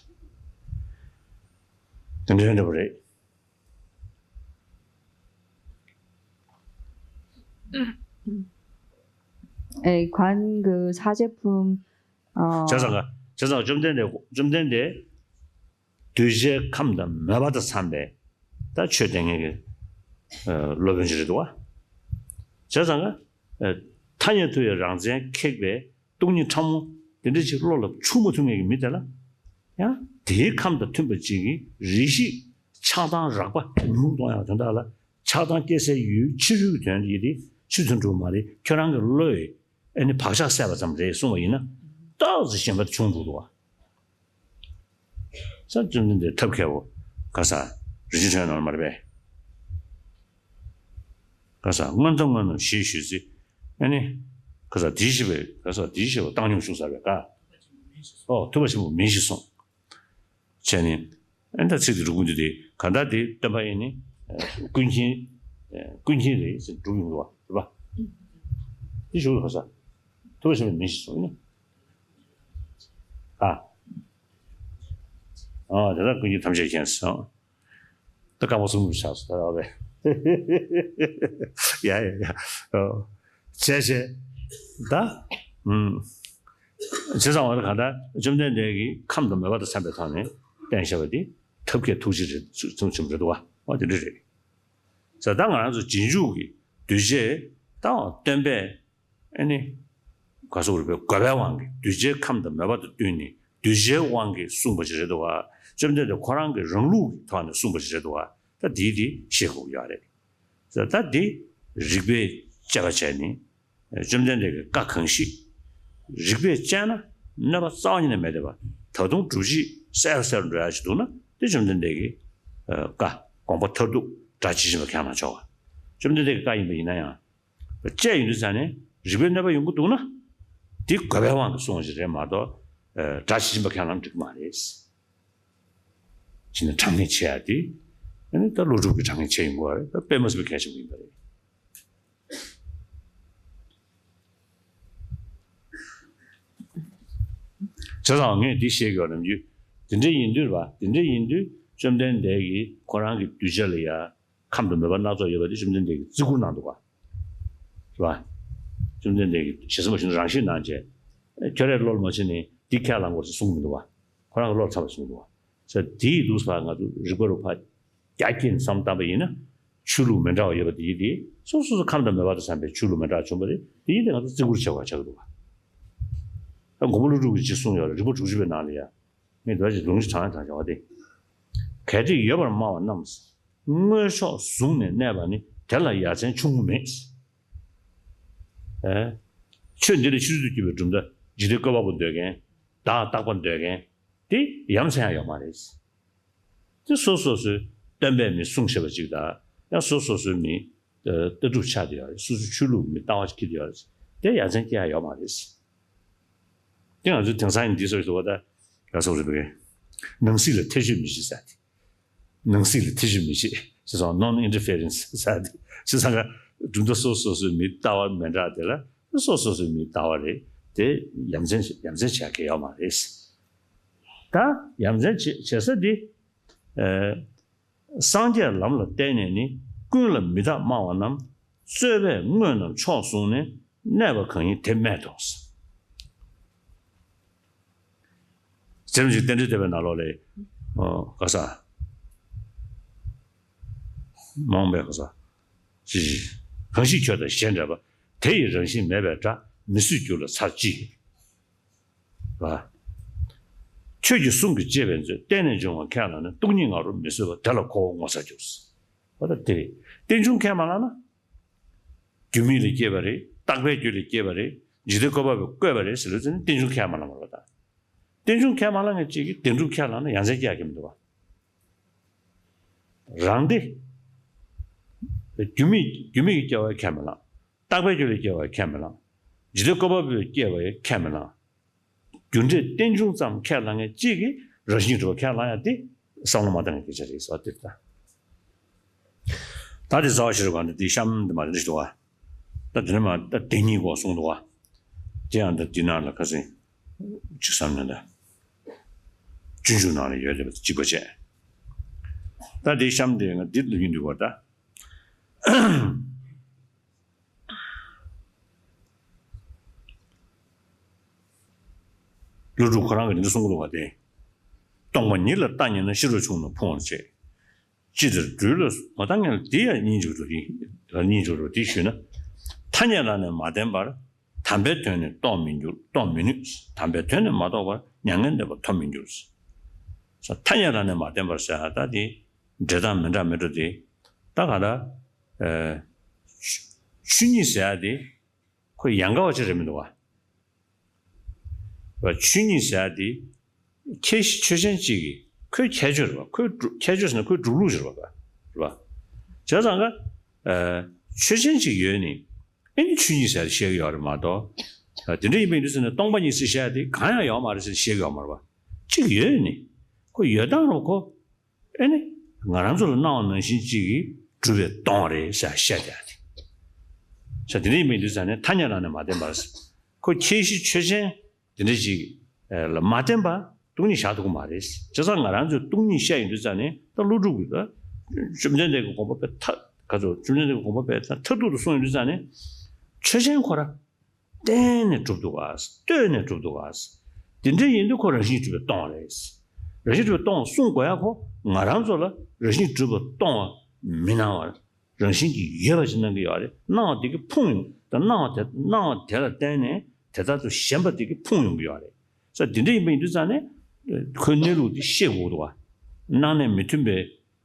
དེ་འདྲ་འདྲ་པོ་རེད། ཨེ། ཁོང་གི་ས་སྐྱ་ཕུང་། ཨ། བྱས་ཙང་ཀ་བྱས་ཙང་བཅོམ་ལྡན་འདས་བཅོམ་ལྡན་འདས་གདུལ་བྱའི་ཁམས་དང་མོས་པ་དང་འཚམས་པའི་ད་ཆོས་སྟོན་མཁན་གྱི་ཨ་སློབ་དཔོན་ཅིག་རེད་འདུག་བ། བྱས་ཙང་ཀ་ཨ་ཐ་སྙད་དུ་ཡང་རང་མཚན་ཁེགས་པའི་ སྟོང་ཉིད་ཕྲ་མོ་དེ་འདྲ་ཅིག་བློ་ལ་འཆར་མ་ཐུབ་མཁན་གྱི་མི་དེ་ལ། ཡང་དེའི་ཁམས་དང་མཐུན་པ་ཅིག་གི་རེ་ཞིག་ཆགས་སྡང་རགས་པ་ཉུང་གཏོང་ཡག་དོན་དག་ལ། ཆགས་སྡང་སྐྱེ་སའི་ཡུལ་ཕྱི་རོལ་གྱི་དོན་དེ་ཡིན་ཏེ་ཕྱི་དོན་གྲུབ་མ་རེད། ཁྱོད་རང་གི་བློས་ཨ་ནི་བག་ཆགས་སད་པ་ཙམ་རེད་གསུངས་པ་ཡིན་ན། ཏོག་ཙམ་ཞེན་པ་དེ་བྱུང་འགྲོ་འདུག་བ། ས་བཅོམ་ལྡན་འདས་ཐབས་མཁས་པོ་ག་ས་རིན་ཆེན་ཕྲེང་ནང་མ་རེད་པས། ག་ས་མངོན་ཐབས་མངོན་རྣམས་ཞེས་ཞུས་ཚེ། ཨ་ནི། ག་ས་དེའི་ཞེས་པའི་ག་ས་དེའི་ཞེས་པ་བཏང་སྙོམས་ཞུ་ས་རེད་ཀ། ཨོ་ཐུབ་པ་ཆེན་པོ་མིན་ཞེས་གསུངས། བྱས་ནས། ཨ་ནི་ད་ཚིག་དེ་འགྲོ་ཀུན་འདུས་དེ་གང་ལྟར་དེ་སྟོན་པ་ཡིན་ནི། ཀུན་མཁྱེན། ཀུན་མཁྱེན་རེད་ཟེར་འགྲུབ་ཡོང་གི་བ་རེད་པ། དེ་ཞུ་ག་ས། ཐུབ་པ་ཆེན་པོ་མིན་ཞེས་གསུངས་ནི། ཨ། ཨ་དེ་ལ་ཀུན་གྱིས་ཐམས་ཅད་མཁྱེན་གསུངས། ད་རྐང་པ་གསུམ་དུ་ཆགས་སོ་ད་རག་པས། ཡ་ཡ་ཡ། ཨོ། བྱས་བྱས། ད། ཨུམ། བྱས་ཙང་བ་ད་གང་ལྟར་བཅོམ་ལྡན་འདས་ཀྱིས་ཁམས་དང་མོས་པ་དང་འཚམས་པའི་ཐོག་ནས་བསྟན་བཞག་པ་འདི་ཐབས་མཁས་ཐུགས་རྗེ་རེད་ཚུལ་ཆུང་ཆུང་རེད་འདུག་བ། འོ་དེ་འདྲ་རེད། ཟེར་ད་ང་རང་ཚོ་རྗེས་འཇུག་གི་གདུལ་བྱའི་ད་སྟོན་པས། ཨ་ནི། ག་སོགས་རིག་པའི་དགོས་པའི་དབང་གིས་གདུལ་བྱའི་ཁམས་དང་མོས་པ་དང་བསྟུན་ནས་གདུལ་བྱའི་དབང་གིས་གསུངས་པ་ཞིག་རེད་འདུག་བ། བཅོམ་ལྡན་འདས་ཁོ་རང་གི་རང་ལུགས་ཀྱི་ཐོག་ནས་གསུངས་པ་ཞིག་རེད་འདུག་བ། ད་འདི་འདི་ཤེས་དགོས་ཀྱི་ཡོད་རེད། ད་ད་འདི་རིགས་པས་དཔྱད་པ་བྱས་ནས་བཅོམ་ལྡན་འདས་ཀྱི་བཀའ་གང་ཞིག་རིགས་པས་དཔྱད་ན་གནོད་པ་རྩ་བ་ཉིད་ནས་མེད་བསྡད་པ། ད་དུང་སྒྲུབ་བྱེད་གསལ་གསལ་འགྲོ་ཡ་ཞིག་འདུག་ན་དེ་བཅོམ་ལྡན་འདས་ཀྱི་བཀའ་དགོངས་པ་མཐར་ཐུག་སྒྲ་ཇི་བཞིན་པ་ཁས་བླངས་ཆོག་པ། བཅོམ་ལྡན་འདས་ཀྱི་བཀའ་ཡིན་པ་ཡིན་ན་ཡང་། དཔྱད་ཡོང་དུས་ཙ་ནས་རིགས་པའི་གནོད་པ་ཡོང་གི་འདུག་ན། དེ་དགོས་པའི་དབང་གིས་གསུངས་པ་ཞིག་རེད་མ་གཏོགས། སྒྲ་ཇི་བཞིན་པ་ཁས་བླངས་འགྲིག་གི་མ་རེད། ཅི་ནས་དྲང་ངེས་ཆེ་ཡ་དེ། ཨ་ནི་ད་ཀླུ་སྒྲུབ་ཀྱི་དྲང་ངེས་ཆེ་ཡོང་གི་རེད། ད་དཔེ་མ་སྲིད་པའི་གལ་ཆེན་པོ་ཡིན་པ་རེད། བྱས་ཙང་ངས་འདི་བཤད་དགོས་ནམ་རྒྱུ། དེ་འདྲ་ཡིན་དུས་རེད་པ། དེ་འདྲ་ཡིན་དུས་བཅོམ་ལྡན་འདས་ཀྱིས་ཁོ་རང་གི་གདུལ་བྱ་ལ་ཡ། ཁམས་དང་མོས་པ་སྣ་ཚོགས་ཡོད་པ་དེ་བཅོམ་ལྡན་འདས་ཀྱིས་བརྩི་བཀུར་གནང་འདུག་ག། རེད་པ། བཅོམ་ལྡན་འདས་ཀྱིས་ཞེ་ས་མ་ཞུ་ན་རང་བཞིན་གནང་བྱས། ཁྱོད་རའི་བློ་ལ་མ་ཕྱིན་ནས་འདི་ཁས་བླངས་དགོས་ཟེར་གསུངས་མི་འདུག་ག། ཁོ་རང་གི་བློ་ལ་ཚ་བ་གསུངས་འདུག་ག། ཟེར་དེ་ཡི་འདུག་ཟེར་བ་ང་ཚོ་རིག་པ་རུ་ཕར་རྒྱ་སྐྱེད་ནས་བསམ་བཏང་པ་ཡིན་ན། ཆོས་ལུགས་མི་འདྲ་བ་ཡོད་པ་དེ་ཡིན་ཏེ། སོ་སོ་སོ་ཁམས་དང་མོས་པ་དང་འཚམས་པའི་ཆོས་ལུགས་མི་འདྲ་བ་བྱུང་བ་རེད། དེ་ཡིན་ཏེ་ང་ཚོ་བརྩི་བཀུར་བྱེད་དགོས་ཆགས་ཀྱི་འདུག་ག། ད་མགོན་པོ་ཀླུ་སྒྲུབ་ཀྱིས་ཅིག་གསུངས་ཡོད་རེད། རིགས་པ་དྲུག་ཅུ་པའི་ནང་ལ་ཡ། ངས་འདི་བ་ཅིག་ལུང་ཅིག་དྲངས་དྲངས་བྱ་བ་སྟེ། གལ་ཏེ་ཡོད་པར་སྨྲ་བ་རྣམས། དངོས་ཕྱོགས་བཟུང་ནས་གནས་པ་ནི་དེ་ལ་ཡ་མཚན་ཆུང་ངུ་མེད། ཨེ། ཆོས་འདི་ལས་ཕྱིར་འདུལ་གྱུར་པའི་གྲུབ་མཐའ་འཇིག་རྟེན་བཀོད་པ་པོ་འདོད་མཁན། བདག་རྟག་པ་འདོད་མཁན། དེ་ཡ་མཚན་ཡང་ཡོད་མ་རེད། དེ་སོ་སོ་སོའི་སྟོན་པའི་མི་གསུང་བཤད་པ་ཅིག་དང་། ཡང་སོ་སོ་སོའི་མི། ལྟ་གྲུབ་ཆགས་བསྡད་ཡོད་རེད། སོ་སོའི་ཆོས་ལུགས་མི་ལྟ་བ་ཅིག་འཁྱེར་བསྡད་ཡོད་རེད། དེ་ཡ་མཚན་སྐྱེ་ཡ་ཡོད་མ་རེད། དེ་ང་ཚོའི་དེང་སང་ཡིན་འདི་སོགས་ཞུ་བ་ད་ག་སོགས་རེད་པས། ནང་སྲིད་ལ་ཐེ་བྱུས་མི་བྱེད་ཟེར་ཏེ། ནང་སྲིད་ལ་ཐེ་བྱུས་མི་བྱེད་ཟེར་སོང་། Non interference ཟེར་ཏེ། བྱས་ཙང་ག་གྲུབ་མཐའ་སོ་སོ་སོའི་མི་ལྟ་བ་མི་འདྲ་དེ་ལ་སོ་སོ་སོའི་མི་ལྟ་བ་རེད། དེ་ཡ་མཚན་ཡ་མཚན་བྱེད་ཡ་གི་ཡོད་མ་རེད། ད་ཡ་མཚན་བྱེད་བྱེད་ས་འདི། ཨེ། སངས་རྒྱས་ལམ་ལ་བརྟེན་ནས་ནི། ཀུན་ལ་མི་རྟག་སྨྲ་བ་རྣམས། རྩོད་པས་དངོས་རྣམས་ཕྱོགས་བཟུང་ནས། གནས་པ་གང་ཡིན་དེ་སྨྲས་ཏོ། ཟེར་ཅིག་རྟེན་འབྲེལ་བསྟན་པའི་ནང་ལོགས་ལས། ཨོ། ག་ས། མ་འོངས་པའི་ག་ས། ཅི། གང་ཞིག་ཁྱོད་དང་གཞན་འདྲ་བ། དེ་ཡི་རང་བཞིན་མེད་པའི་སྒྲ། མི་སྲིད་རྒྱུ་ལ་ཚར་གཅིག་ལ། ཆོས་ཀྱི་གསུང་གིས་བསྐྱེད་པའི་མཛོད། བརྟེན་ནས་འབྱུང་བ་ཁས་བླངས་ནས། སྟོང་ཉིད་ང་རོ་མི་བཟོད་པ། དེ་ལ་ཁོ་བོ་ངོ་ཚ་གྱུར། འོ་ད་དེ་རེད། རྟེན་འབྱུང་ཁས་མ་བླངས་ན། རྒྱུ་མེད་ལས་སྐྱེས་པ་རེད། རྟག་པའི་རྒྱུ་ལས་སྐྱེས་པ་རེད། འཇིག་རྟེན་བཀོད་པ་པོས་བཀོད་པ་རེད་ཟེར་ལབ་ཙང་ནི་རྟེན་འབྱུང་ཁས་མ་བླངས་པ་རེད་ད། རྟེན་འབྱུང་ཁས་མ་བླངས་མཁན་གཅིག་གིས་བདེན་གྲུབ་ཁས་བླངས་ན་ཡ་མཚན་སྐྱེ་ཡ་གི་མི་འདུག་བ། རང་སྡེ། རྒྱུ་མེད་རྒྱུ་མེད་ཀྱིས་སྐྱེ་བ་ཁས་མི་བླངས། རྟག་པའི་རྒྱུ་ལས་སྐྱེ་བ་ཁས་མི་བླངས། འཇིག་རྟེན་བཀོད་པ་པོས་སྐྱེ་བ་ཁས་མི་བླངས། རྒྱུ་འབྲས་རྟེན་འབྱུང་ཙམ་ཁས་བླངས་མཁན་གཅིག་གིས་རང་བཞིན་གྲུབ་པ་ཁས་བླངས་ཡ་དེ་བསམ་བློ་མ་བཏང་མཁན་སྐད་ཆ་རེད་ཟེར་བ་དེ་རེད་ད། ད་དེ་རྩ་བ་ཤེས་རབ་གང་དེ་དེ་གཤམ་དེ་མ་རེད་འདུག་བ། ད་དེ་ནས་མ་ད་དེ་གཉིས་གོ་གསུངས་འདུག་བ། དེ་ཡང་ད་འདི་ནང་ལ་ཁ་སང་ཅིག་བསམ་ན་ད། སྤྱོད་འཇུག་ནང་ལ་ཡོད་རེད་པ། གཅིག་པ་བྱས། ད་དེ་གཤམ་དེ་ང་འདི་ལ་ཡིན་འདུག་བ་ད། ཀླུ་སྒྲུབ་ཁོ་རང་གིས་འདི་འདྲ་གསུང་གི་འདུག་བ་དེ། སྟོང་པ་ཉིད་ལ་ལྟ་ཉེས་ན། ཤེས་རབ་ཆུང་རྣམས་ཕུང་བར་བྱེད། ཅི་ལྟར་སྦྲུལ་ལ་མ་ལྟ་ངན་ལ། དེ་ཡང་སྙིང་རྗེ་རུ་ཡིན། སྙིང་རྗེ་རུ་དེ་ཞུས་ན། ཐ་སྙད་རང་ནས་མ་བསྟན་པར། དམ་པའི་དོན་ནི་རྟོགས་མི་འགྱུར། རྟོགས་མི་ནུས། དམ་པའི་དོན་ནི་མ་རྟོགས་པར་མྱ་ངན་འདས་པ་ཐོབ་མི་འགྱུར། ཐ་སྙད་རང་ནི་མ་བརྟེན་པར་ཟེར་ཡ་ད་དེ་འགྲེལ་སྟངས་མི་འདྲ་མི་འདྲ་དེ། ད་ག་ད། ཨ། ཆོས་ཆོས་ཉིད་ཟེར་ཡ་དེ་ཁོ་ཡན་གར་བ་ཅིག་རེད་མི་འདུག་བ། བ། ཆོས་ཉིད་ཟེར་ཡ་དེ་ཁྱད་གཞི་ཆོས་ཅན་གཅིག་གི་ཁོའི་ཁྱད་ཆོས་རེད་བ། ཁོའི་གྲུབ་ཁྱད་ཆོས་ཟེར་ན་ཁོའི་གྲུབ་ལུགས་ཅིག་རེད་བ། རེད་བ། བྱས་ཙང་ཀ་ཨ། ཆོས་ཅན་གཅིག་ཡོད་ནི། ཨེ་ནི་ཆོས་ཉིད་ཟེར་བཤད་ཀྱི་ཡོད་རེད་མ་གཏོགས། ཨ། དེ་འདྲ་ཡིན་པ་ཡིན་དུས་ཙང་ནས་སྟོང་པ་ཉིད་ཟེར་བཤད་དེ་གང་ཡང་ཡོད་མ་རེད་ཟེར་བཤད་ཀྱི་ཡོད་མ་རེད་བ། གཅིག་ཡོད་ནི། ཁོ་ཡོད་སྟངས་རུ་ཁོ། ཨེ་ནི། ང་རང་ཚོ་ལ་སྣང་བ་ནང་བཞིན་གཅིག་གིས་གྲུབ་པས་སྟོང་བ་རེད་ཟེར་བཤད་བསྡད་ཡ་དེ། ས་དེ་འདྲ་ཡིན་པ་ཡིན་དུས་ཙང་ནས་ཐ་སྙད་རང་ནས་མ་བརྟེན་པར། ཁོ་ཁྱད་གཞི་ཆོས་ཅན། དེ་འདྲ་ཞིག་ལ་མ་བརྟེན་པ་སྟོང་ཉིད་བཞག་ཐུབ་ཀྱི་མ་རེད། བྱས་ཙང་ང་རང་ཚོས་སྟོང་ཉིད་བཤད་ཡོང་དུས་ཙང་ནས་ད་ཀླུ་སྒྲུབ་ཀྱིས་ད་བཅོམ་ལྡན་འདས་ཀྱི་དགོངས་པ་དཔེ་མཐའ་ག་ཚོད་བཅོམ་ལྡན་འདས་ཀྱི་དགོངས་པ་དཔེ་ད་མཐར་ཐུག་ཏུ་གསུངས་ཡོང་དུས་ཙང་ནས་ཆོས་ཅན་ཁོ་རང་བརྟེན་ནས་གྲུབ་འདུག་ག། ལྟོས་ནས་གྲུབ་འདུག་ག། དེ་འདྲ་ཡིན་དུས་ཁོ་རང་བཞིན་གྱིས་གྲུབ་པས་སྟོང་བ་རེད། རང་བཞིན་གྲུབ་པས་སྟོང་བ་གསུང་དགོས་ཡ་ཁོ་ང་རང་ཚོ་ལ་རང་བཞིན་གྲུབ་པས་སྟོང་བ་མི་སྣང་བར། རང་བཞིན་གྱིས་ཡོད་པ་ཞིག་སྣང་གི་ཡོད་རེད། སྣང་བ་དེ་གིས་ཕུང་ཡོང་། ད་སྣང་བ་དེ་སྣང་བ་དེ་ལ་བརྟེན་ནས་དེ་ལྟར་དུ་ཞེན་པ་དེ་གིས་ཕུང་ཡོང་གི་ཡོད་རེད། ས་དེ་འདྲ་ཡིན་པ་ཡིན་དུས་ཙང་ནས་ཁོའི་གནས་ལུགས་དེ་ཤེས་དགོས་འདུག་བ། སྣང་གནས་མི་མཐུན་པའི་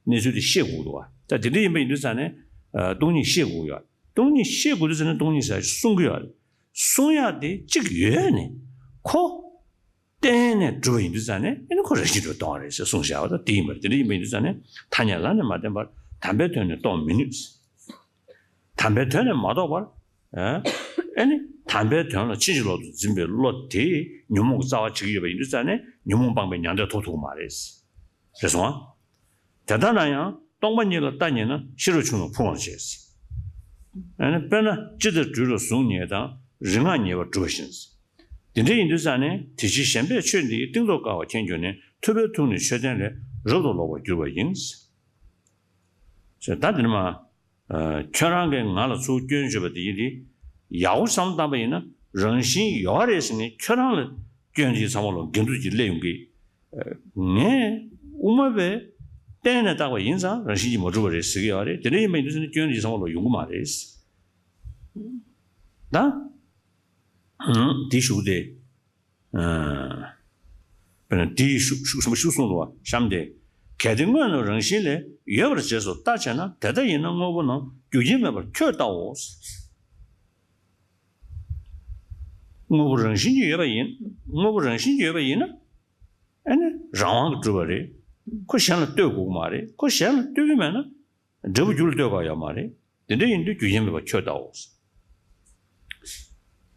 གནས་ཚུལ་དེ་ཤེས་དགོས་འདུག་བ། ད་དེ་འདྲ་ཡིན་པ་ཡིན་དུས་ཙང་ནས་ཨ། སྟོང་ཉིད་ཤེས་དགོས་ཡོད། སྟོང་ཉིད་ཤེས་དགོས་དུས་ཙང་ནས་སྟོང་ཉིད་ཟེར་གསུང་གི་ཡོད་རེད། གསུང་ཡག་དེ་གཅིག་ཡོད་ནས་ཁོ། བརྟེན་ནས་གྲུབ་པ་ཡིན་དུས་ཙང་ནས་ཨེ་ནི་ཁོ་རང་བཞིན་གྲུབ་པས་སྟོང་བ་རེད་ཟེར་གསུངས་བཞག་པ་ད་དེ་ཡིན་པ་རེད། དེ་འདྲ་ཡིན་པ་ཡིན་དུས་ཙང་ནས་ཐ་སྙད་རང་ནས་མ་བརྟེན་པར་དམ་པའི་དོན་ནི་རྟོགས་མི་ནུས། དམ་པའི་དོན་ནི་མ་རྟོགས་པར། ཨེ་ནི་དམ་པའི་དོན་ལ་ཕྱིན་ཅི་ལོག་ཏུ་འཛིན་པའི་བློ་དེས་ཉོན་མོངས་ཀྱི་རྩ་བ་བྱེད་ཀྱི་ཡོད་པ་ཡིན་དུས་ཙང་ནས་ཉོན་མོངས་སྤངས་པའི་མྱང་འདས་ཐོབ་ཐུབ་ཀྱི་མ་རེད། རེད་སོང་ཨ། དེ་ལྟ་ན་ཡང་སྟོང་པ་ཉིད་ལ་ལྟ་ཉེས་ན་ཤེས་རབ་ཆུང་ལ་ཕུང་བར་བྱེད། ཨ་ནི་དཔེར་ན་ལྕེ་དང་སྦྲུལ་ལ་གཟུགས་ཉེས་དང་རིག་སྔགས་ཉེས་པར་གྲུབ་པ་བཞིན། དེ་འདྲ་ཡིན་དུས་ཙང་ནས་དེ་ཕྱིར་གཞན་པས་ཆོས་འདིའི་གཏིང་རྡོ་བཀལ་བ་མཁྱེན་གྱུར་ནས་ཐུབ་པའི་ཐུགས་ནི་ཆོས་བརྟན་ལས་རབ་ཏུ་ལོག་པར་འགྱུར་བ་ཡིན། ད་འདི་ནི་མ། ཨ། ཁྱོད་རང་གིས་ང་ལ་ཚུར་སྐྱོན་བརྗོད་པ་དེ་ཡིན་ཏེ། ཡག་པོ་བསམ་བློ་བཏང་པ་ཡིན་ན་རང་བཞིན་ཡོད་རེད་ཟེར་ནས་ཁྱོད་རང་ལ་སྐྱོན་དེ་ཚང་མ་ལ་འགལ་འདུ་ཅིག་སླེབས་ཡོང་གི། ངས་དབུ་མ་པས་བརྟེན་ནས་བཏགས་པ་ཡིན་ཙང་རང་བཞིན་གྱིས་མ་གྲུབ་པ་རེད་ཟེར་གྱི་ཡོད་རེད། དེ་འདྲ་ཡིན་པ་ཡིན་དུས་ཙང་ནས་སྐྱོན་དེ་ཚང་མ་ལ་ཡོང་གི་མ་རེད། ད། དེ་ཞུགས་ཏེ། དཔེར་ན་དེའི་ཤུགས་ཤུགས་ཟིན་པ་ཤུགས་གསུངས་འདུག་བ་གཤམ་དེ། གལ་ཏེ་དངོས་རྣམས་རང་བཞིན་ལས་ཡོད་པར་རྗེས་སུ་ལྟ་བྱས་ན་དེ་ལྟ་ཡིན་ན་དངོས་པོ་རྣམས་རྒྱུ་རྐྱེན་མེད་པར་ཁྱོད་ལྟའོ། དངོས་པོ་རང་བཞིན་གྱིས་ཡོད་པ་ཡིན། དངོས་པོ་རང་བཞིན་གྱིས་ཡོད་པ་ཡིན་ན། ཨ་ནི་རང་དབང་གིས་གྲུབ་པ་རེད། ཁོ་གཞན་ལ་ལྟོས་དགོས་ཀྱི་མ་རེད། ཁོ་གཞན་ལ་ལྟོས་ཀྱི་མེད་ན། འབྲས་བུ་རྒྱུ་ལ་ལྟོས་དགོས་ཡོད་མ་རེད། དེ་འདྲ་ཡིན་དུས་རྒྱུ་རྐྱེན་མེད་པར་ཁྱོད་ལྟའོ།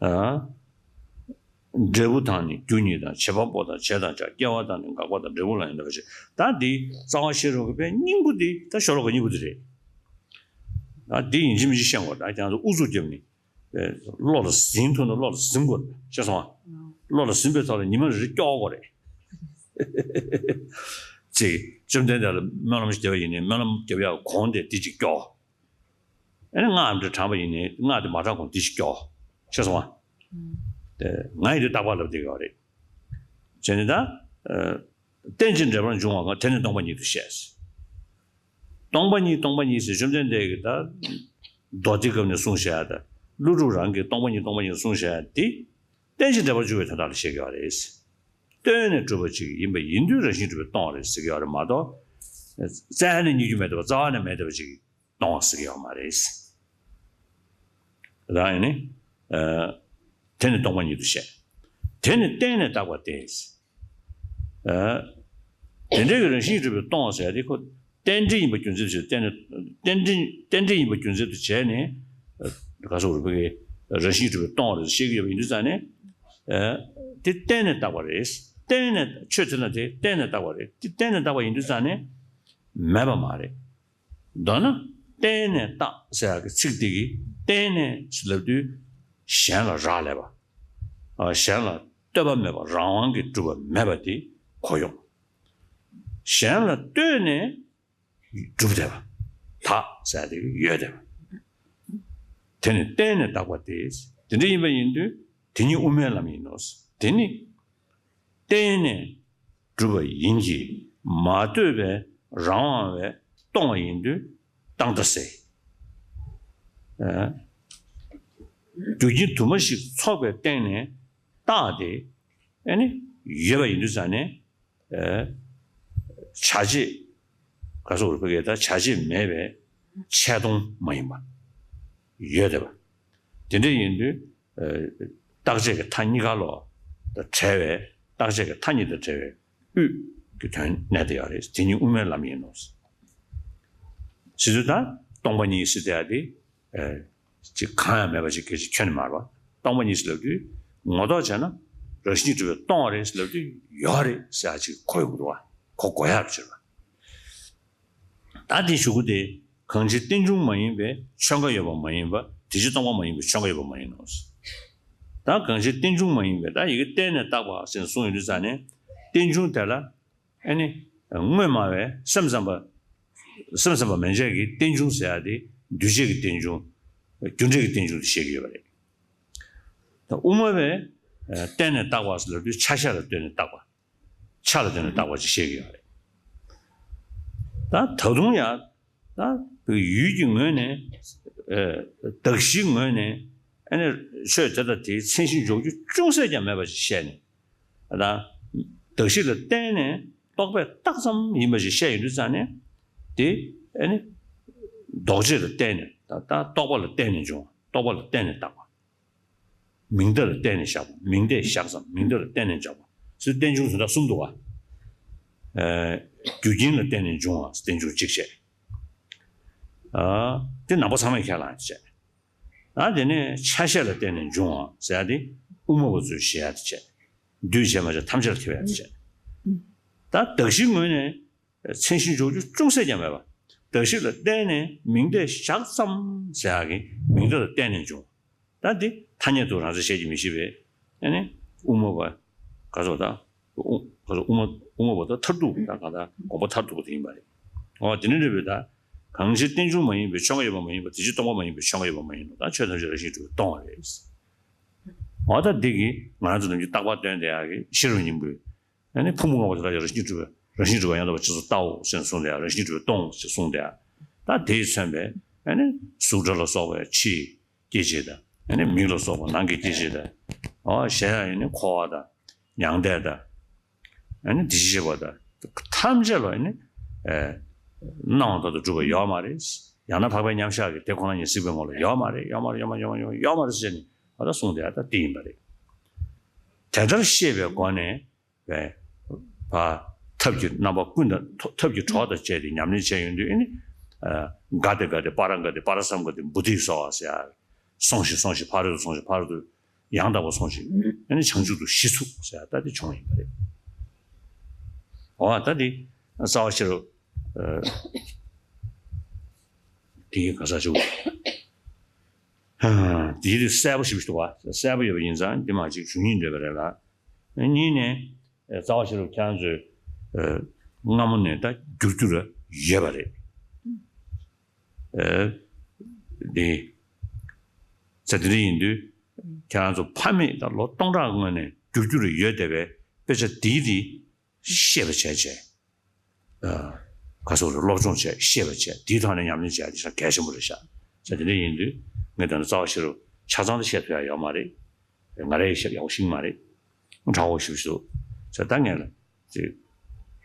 ཨ། འབྲས་བུ་དང་ནི་རྒྱུ་གཉིས་དང་། བྱེད་པ་པོ་དང་བྱས་དང་བྱ། སྐྱེ་བ་དང་ནི་འགག་པ་དང་། འབྲས་བུ་ལ་ཡང་འདོད་པ་བྱེད། ད་འདི་རྩ་བ་ཤེས་རབ་ཀྱི་དཔེ་སྙིང་པོ་འདི་ད་ཤོ་ལོ་ཀ་གཉིས་པོ་འདི་རེད། ད་འདི་ཡིན་གཅིག་མིན་གཅིག་ཤེས་དགོས། ད་ཁྱེད་ཚོ་ཨུ་ཚུགས་རྒྱབ་ནི། བློ་ལ་ཟིན་ཐུབ་ན་བློ་ལ་ཟིན་དགོས་རེད། ཤེས་སོང་ཨ། བློ་ལ་ཟིན་པའི་ཐོག་ལ་ཉི་མ་རེ་རེ་སྐྱོ་དགོས་རེད། ཅིག་བཅོམ་ལྡན་འདས་ལ་སྨོན་ལམ་ཞིག་བརྒྱབ་པ་ཡིན་ནའི་སྨོན་ལམ་བརྒྱབ་ཡག་གོང་དེ་དེ་ཅིག་སྐྱོ། ཨ་ནི་སྔགས་འདི་བགྲངས་པ་ཡིན་ནའི་སྔགས་དེ་མ་བགྲངས་གོང་དེ་ཅིག་སྐྱོ། ཤེས་སོང་ཨ། དེ་ང་ཡི་དེ་རྟག་པར་ལབ་བསྡད་ཡོད་རེད། བྱས་ནས་ད། རྟེན་ཅིང་འབྲེལ་པར་འབྱུང་བ་གང་། དེ་ནི་སྟོང་པ་ཉིད་དུ་བཤད། སྟོང་པ་ཉིད་སྟོང་པ་ཉིད་ཟེར་བཅོམ་ལྡན་འདས་ཀྱིས་ད། མདོ་སྡེ་སྐབས་ནས་གསུངས་བཞག་ཡ་ད། ཀླུ་སྒྲུབ་རང་གིས་སྟོང་པ་ཉིད་སྟོང་པ་ཉིད་གསུངས་བཞག་ཡ་དེ། རྟེན་ཅིང་འབྲེལ་པར་འབྱུང་བའི་དོན་དག་ལ་བཤད་ཀྱི་ཡོད་རེད། ལྟོས་ནས་གྲུབ་པ་ཅིག་ཡིན་པ་ཡིན་དུས་རང་བཞིན་གྲུབ་པས་སྟོང་བ་རེད་ཟེར་གྱི་ཡོད་རེད་མ་གཏོགས། བཙལ་ནས་རྙེད་རྒྱུ་མེད་བསྡད་པ་རྩ་བ་ནས་མེད་བསྡད་པ་ཅིག་སྟོང་བ་ཟེར་གྱི་ཡོད་མ་རེད། རང་ཡིན་ནི། ཨ། དེ་ནི་སྟོང་པ་ཉིད་དུ་བཤད། དེ་ནི་བརྟེན་ནས་བཏགས་པ་སྟེ། ཨ། དེ་འདྲའི་གི་རང་བཞིན་གྲུབ་པས་སྟོང་བ་ཟེར་ཡ་དེ་ཁོ་རྟེན་འབྲེལ་ཡིན་པ་རྒྱུ་མཚན་དུ་བྱས་བརྟེན་ནས། རྟེན་འབྲེལ་རྟེན་འབྲེལ་ཡིན་པ་རྒྱུ་མཚན་དུ་བྱས་ནས། ཨ། ག་སོགས་རུ་པའི་རང་བཞིན་གྲུབ་པས་སྟོང་བ་རེད་བཤད་ཀྱི་ཡོད་པ་ཡིན་དུས་ཙང་ནས། ཨ། དེ་བརྟེན་ནས་བཏགས་པ་རེད། བརྟེན་ནས་ཆོས་དེ་ན་དེ་བརྟེན་ནས་བཏགས་པ་རེད། དེ་བརྟེན་ནས་བཏགས་པ་ཡིན་དུས་ཙང་ནས་མེད་པ་མ་རེད། མདོར་ན་བརྟེན་ནས་བཏགས་ཟེར་ཡག་གི་ཚིག་དེ་གིས་བརྟེན་ནས་ཟེར་ལབ་དུས་གཞན་ལ་རག་ལས་པ། ཨ། གཞན་ལ་ལྟོས་པ་མེད་པ་རང་དབང་གིས་གྲུབ་པ་མེད་པ་དེ་གོ་ཡོང་། གཞན་ལ་ལྟོས་ནས་གྲུབ་བསྡད་པ། བཏགས་ཟེར་ཡག་དེ་གིས་ཡོད་བསྡད་པ། དེ་ནི་བརྟེན་ནས་བཏགས་པ་སྟེ། དེ་འདྲ་ཡིན་པ་ཡིན་དུས་དེ་ཉིད་དབུ་མའི་ལམ་ཡིན་ནོ། དེ་ནི། བརྟེན་ནས་གྲུབ་པ་ཡིན་གྱི། མ་ལྟོས་པའི་རང་དབང་བས་སྟོང་བ་ཡིན་དུས་རྟག་མཐའ་ཟེར། ཨ། རྒྱུ་རྐྱེན་དུ་མ་ཞིག་ཚོགས་པའི་སྟེང་ནས་རྟགས་དེ་ཨ་ནི་ཡོད་པ་ཡིན་དུས་ཙང་ནས། ཨེ། བྱ་བྱེད་ག་སོགས་རིག་པ་གས་ད་བྱ་བྱེད་མེད་པའི་ཆད་སྟོང་མ་ཡིན་པ་ཡོད་བསྡད་པ། དེ་འདྲ་ཡིན་དུས། ཨེ། རྟག་ཆད་ཀྱི་མཐའ་གཉིས་ཀ་ལོ་དང་བྲལ་བའི་རྟག་ཆད་ཀྱི་མཐའ་གཉིས་དང་བྲལ་བའི་དབུས་ཀྱི་དོན་གནས་བསྡད་ཡོད་རེད། དེ་ཉིད་དབུ་མའི་ལམ་ཡིན་ནོ། ཟེར་དུས་ད་སྟོང་པ་ཉིད་ཟེར་བསྡད་ཡ་དེ། ཨེ། ཅིག་གང་ཡང་མེད་པ་ཞིག་སྐད་ཅིག་ཁྱོན་ནས་མ་རེད་པ། སྟོང་པ་ཉིད་ཟེར་ལབ་དུས་ངོ་ཐོག་བྱས་ན་རང་བཞིན་གྱིས་གྲུབ་པའི་སྟོང་པ་རེད་ཟེར་ལབ་དུས་ཡོད་རེད་ཟེར་ཡ་ཅིག་གོ་ཡོང་གི་འདུག་བ། གོ་གོ་ཡག་རེད་ཟེར་བ། ད་དེ་གཞུག་གུ་དེ་གང་ཕྱིར་རྟེན་འབྱུང་མ་ཡིན་པའི་ཆོས་འགའ་ཡོད་པ་མ་ཡིན་པ། དེ་ཕྱིར་སྟོང་པ་མ་ཡིན་པའི་ཆོས་འགའ་ཡོད་པ་མ་ཡིན་ནོ། ད་གང་ཕྱིར་རྟེན་འབྱུང་མ་ཡིན་པའི། ད་ཡི་གེ་བརྟེན་ནས་བཏགས་པ་ཟེར་ནས་གསུངས་ཡོང་དུས་ཙང་ནས་རྟེན་འབྱུང་དེ་ལ། ཨ་ནི་དངོས་སྨྲ་བས་སེམས་ཙམ་པ། སེམས་ཙམ་པ་མན་ཆད་ཀྱིས་རྟེན་འབྱུང་ཟེར་ཡ་དེ་འདུས་བྱས་ཀྱི་རྟེན་འབྱུང་། རྒྱུ་འབྲས་ཀྱི་རྟེན་འབྱུང་དེ་བཤད་ཀྱི་ཡོད་པ་རེད། ད་དབུ་མ་པས་བརྟེན་ནས་བཏགས་པ་ཟེར་ལབ་དུས་ཆ་ཤས་ལ་བརྟེན་ནས་བཏགས་པ། ཆ་ལ་བརྟེན་ནས་བཏགས་པ་ཅིག་བཤད་ཀྱི་ཡོད་རེད། ད་ད་དུང་ཡང་ད་ཡུལ་གྱི་ངོས་ནས། ཨེ། གདགས་གཞིའི་ངོས་ནས་ཨ་ནི་ཆོས་དེ་དང་དེའི་མཚན་གཞི་འཇོག་རྒྱུ་ཅུང་ཟད་ཀྱང་མེད་པ་ཞིག་བཤད་ནས། ད་གདགས་གཞི་ལ་བརྟེན་ནས་རྟོག་པས་བཏགས་ཙམ་ཡིན་པ་ཞིག་བཤད་ཡོང་དུས་ཙང་ནས། དེ་ཨ་ནི་ལྡོག་ཆོས་ལ་བརྟེན་ནས། ད་ད་རྟོག་པ་ལ་བརྟེན་ནས་འབྱུང་བ། རྟོག་པ་ལ་བརྟེན་ནས་བཏགས་པ། མིང་མཐའ་ལ་བརྟེན་ནས་བཞག་པ། མིང་མཐའི་བཞག་ཙམ། མིང་མཐའ་ལ་བརྟེན་ནས་བཞག་པ་ཟེར་རྟེན་འབྱུང་དེ་འདྲ་གསུམ་འདུག་བ། ཨེ། རྒྱུ་རྐྱེན་ལ་བརྟེན་ནས་འབྱུང་བ་རྟེན་འབྱུང་གཅིག་བྱས། ཨ། དེ་ནང་པ་ཚང་མས་ཁས་བླངས་བྱས། ཨ། དེ་ནས་ཆ་ཤས་ལ་བརྟེན་ནས་འབྱུང་བ་ཟེར་ཡ་དེ་དབུ་མ་པ་ཚོས་བཞེད་ཡ་དེ་བྱས། འདུས་བྱས་མ་བྱས་ཐམས་ཅད་ལ་ཁེལ་བ་ཡ་དེ་བྱས། ད་གདགས་གཞིའི་ངོས་ནས་མཚན་གཞི་འཇོག་རྒྱུ་ཅུང་ཟད་ཀྱང་མེད་པ། གདགས་གཞི་ལ་བརྟེན་ནས་མིང་མཐའ་བཞག་ཙམ་ཟེར་ཡ་གི་མིང་མཐའ་ལ་བརྟེན་ནས་འབྱུང་། ད་འདི་ཐ་སྙད་དུ་རང་བཞིན་བཤད་ཀྱི་མི་ཤེས་པས། ཨ་ནི་དབུ་མ་པ་ག་ཚོད་ད། དབུ་ག་ཚོད་དབུ་མ་དབུ་མ་པ་ད་མཐར་ཐུག་ད་གང་ལྟར་དགོངས་པ་མཐར་ཐུག་པ་དེ་ཡིན་པ་རེད། འོ་དེ་ནི་རེད་པས། ད་གང་ཕྱིར་རྟེན་འབྱུང་མ་ཡིན་པའི་ཆོས་འགའ་ཡོད་པ་མ་ཡིན་པ། དེ་ཕྱིར་སྟོང་པ་མ་ཡིན་པའི་ཆོས་འགའ་ཡོད་པ་མ་ཡིན་ནོ། ད་ཆོས་ཐམས་ཅད་རང་བཞིན་གྲུབ་པས་སྟོང་པ་རེད། འོ་ད་འདི་གིས་ང་རང་ཚོ་ནམ་རྒྱུན་རྟག་པར་སྟོན་བསྡད་ཡག་གི་ཤེས་རབ་སྙིང་པོའི། ཨ་ནི་ཕུང་པོ་ལྔ་པོ་དེ་དག་ཀྱང་རང་བཞིན་གྲུབ་པས། རང་བཞིན་གྲུབ་པ་ཡང་དག་པར་ཇི་ཙམ་བལྟའོ་ཟེར་ནས་གསུངས་ཏེ། རང་བཞིན་གྲུབ་པས་སྟོང་ཞེས་གསུངས་ཏེ། ད་དེས་མཚོན་པའི་ཨ་ནི་གཟུགས་སྒྲ་ལ་སོགས་པའི་ཕྱིའི་སྐྱེ་མཆེད་དང་། ཨ་ནི་མིག་ལ་སོགས་པ་ནང་གི་སྐྱེ་མཆེད་དང་། འོ་གཞན་ཡང་ཨ་ནི་འཁོར་བ་དང་མྱང་འདས་དང་། ཨ་ནི་འདུ་ཤེས་ཞེས་པ་དང་ཐམས་ཅད་ལ་ཨ་ནི། ཨེ། སྣང་བ་ལྟར་དུ་གྲུབ་པ་ཡོད་མ་རེད། ཡང་ན་འཕགས་པའི་མཉམ་གཞག་གི་དེ་ཁོ་ན་ཉིད་གཟིགས་པའི་ངོ་ལ་ཡོད་མ་རེད། ཡོད་མ་རེད། ཡོད་མ་རེད། ཡོད་མ་རེད། ཡོད་མ་རེད་ཟེར་ནས་ཨ་ད་གསུངས་ཏེ་ཨ་ད་དེ་ཡིན་པ་རེད། དེ་ལྟར་ཤེས་པའི་སྒོ་ནས། བས། པ། ཐབས་ཀྱི་རྣམ་པ་ཀུན་དང་ཐོ་ཐབས་ཀྱི་གྲོགས་དང་བཅས་ཏེ་ཉམས་ལེན་བྱས་ཡོང་དུས་ཨ་ནི། ཨ། ག་ཏེ་ག་ཏེ་པཱ་ར་ག་ཏེ་པཱ་ར་སཾ་ག་ཏེ་བོ་དྷི་སྭཱ་ཧཱ་ཟེར་ཡ། སོང་ཞིག་སོང་ཞིག་ཕ་རོལ་ཏུ་སོང་ཞིག་ཕ་རོལ་ཏུ་ཡང་དག་པར་སོང་ཞིག་ཨ་ནི་བྱང་ཆུབ་ཏུ་གཞི་ཚུགས་ཟེར་ཡ་ད་དེ་བྱུང་ཡིན་པ་རེད། འོ་ད་དེ་རྩ་བ་ཤེས་རབ། ཨ། དེ་ག་ས་ཆུ། ཨ། དེ་དེ་གསལ་པོ་ཞིག་འདུག་བ། གསལ་པོ་ཡོད་པ་ཡིན་ཙང་དེ་མ་ཅིག་ཞུ་སྙིང་འདོད་པ་རེད་ལ། གཉིས་ནས། རྩ་བ་ཤེས་རབ་ཁྱེད་རང་ཚོས། ཨ། སྔ་མོ་ནས་ད་བསྒྱུར་རྒྱུ་ལ་ཡོད་པ་རེད། ཨ། འདི། ཚེ་འདི་འདྲ་ཡིན་དུས། ཁྱེད་རང་ཚོ་ཕ་མེས་ད་ལོ་སྟོང་ཕྲག་སྔོན་ནས་བསྒྱུར་རྒྱུ་ལ་ཡོད་བསྡད་པའི་དཔེ་ཆ་འདིའི་རིགས་ཤེས་པ་བྱས་བྱས། ཨ། ག་ཚོད་རེད། སློབ་སྦྱོང་བྱས། ཤེས་པ་བྱས། དེའི་ཐོག་ནས་ཉམས་ལེན་བྱས་ཡ་དེ་ཤ་གལ་ཆེན་པོ་རེད་ཤག་ཚེ་འདི་འདྲ་ཡིན་དུས་ངས་ད་ནི་རྩ་བ་ཤེས་རབ་ཆ་ཚང་དུ་བཤད་ཐུབ་ཡ་ཡོད་མ་རེད། ང་རང་ཡང་ཞེ་པོ་ཡག་པོ་ཤེས་ཀྱི་མ་རེད། ཁྲ་བོ་ཞེ་པོ་ཞིག་འདུག་ཟེར། ད་ངས་ལ་ཅིག་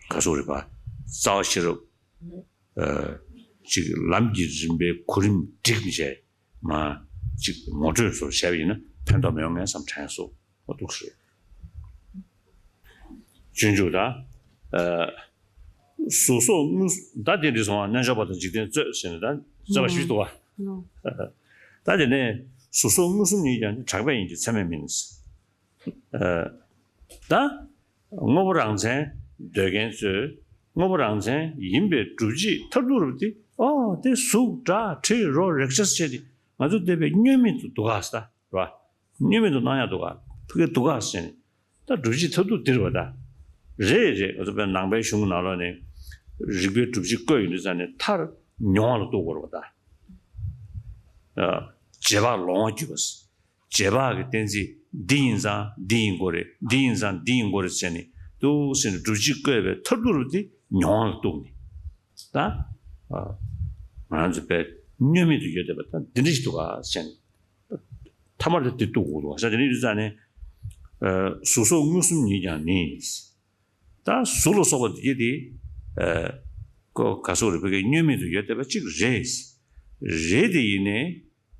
ག་ཚོད་རེད་པ། རྩ་བ་ཤེས་རབ། ཨ། ཅིག་ལམ་གྱི་རིམ་པའི་གོ་རིམ་བསྒྲིགས་བྱས་མ་ཅིག་ངོ་སྤྲོད་ཚོ་བྱས་པ་ཡིན་ན་ཕན་ཐོགས་མི་ཡོང་ངས་བསམ་དྲན་སོང་། འོ་འདུག་སེ་རེད། སྤྱོད་འཇུག་དང་། ཨ། གཟུགས་སོགས་དངོས། ད་དེ་འདྲ་སོང་བ། རྣལ་འབྱོར་པ་དང་འཇིག་རྟེན་རྩོད་ཟེར་ནས་ད་རྩོད་པ་ཞིག་འདུག་བ། ད་དེ་ནས་གཟུགས་སོགས་མངོན་སུམ་ཉིད་ཀྱང་གྲགས་པས་ཡིན་གྱི་ཚད་མས་མིན། ཨ། ད་དངོས་པོ་རང་མཚན་འདོད་མཁན་ཚོས་དངོས་པོ་རང་མཚན་ཡིན་པའི་སྒྲུབ་བྱེད་མཐར་ཐུག་རབ་དེ། ཨོ་དེ་གཟུགས་སྒྲ་དྲི་རོ་རེག་བྱ་ཟེར་དེ་ང་ཚོ་འདོད་པའི་བསྙོན་མེད་དུ་འདུག་ག་ཟེར། ད་རེད་བ། བསྙོན་མེད་དུ་སྣང་ཡག་འདུག་ག་ཕ་གིར་འདུག་ག་ཟེར་ནས། ད་སྒྲུབ་བྱེད་མཐར་ཐུག་འདིར་བ་ད། རེད་རེད། ང་ཚོ་དཔེར་ན་ནང་པའི་གཞུང་གི་ནང་ལོགས་ནས་རིགས་པའི་སྒྲུབ་བྱེད་བཀོད་ཡོང་དུས་ཙང་ནས་མཐར་མྱོང་བ་ལ་གཏུགས་དགོས་རེད་བ་ད། ཨ། རྗེས་དཔག་ལོང་བ་བརྒྱུད་པ། རྗེས་དཔག་གི་གཏན་ཚིགས་འདི་ཡིན་ཙང་འདི་ཡིན་དགོས་རེད། འདི་ཡིན་ཙང་འདི་ཡིན་དགོས་རེད་ཟེར་ནས་འདུག་ཟེར་ནས་སྒྲུབ་བྱེད་བཀོད་པའི་མཐར་ཐུག་རུ་དེ་མྱོང་བ་ལ་གཏུགས་ནས། ད། ཨ། ང་རང་ཚོ་དཔེ་བསྙོན་མེད་དུ་ཡོད་བསྡད་པ་ད་འདི་འདྲ་ཞིག་འདུག་ག་ཟེར་ནས། ཐ་མར་དེ་དེ་གཏུག་དགོས་འདུག་བ། ས་དེ་འདྲ་ཡིན་དུས་ཙང་ནས། ཨ། གཟུགས་སོགས་མངོན་སུམ་ཉིད་ཀྱང་ནི། ད་གཟུགས་ལ་སོགས་པ་འདི་གྱད་དེ། ཨ། ཀོ་ག་སོགས་རེད། བོད་སྐད་བསྙོན་མེད་དུ་ཡོད་བསྡད་པ་གཅིག་རེད། རེད་དེ་ཡིན་ནའི།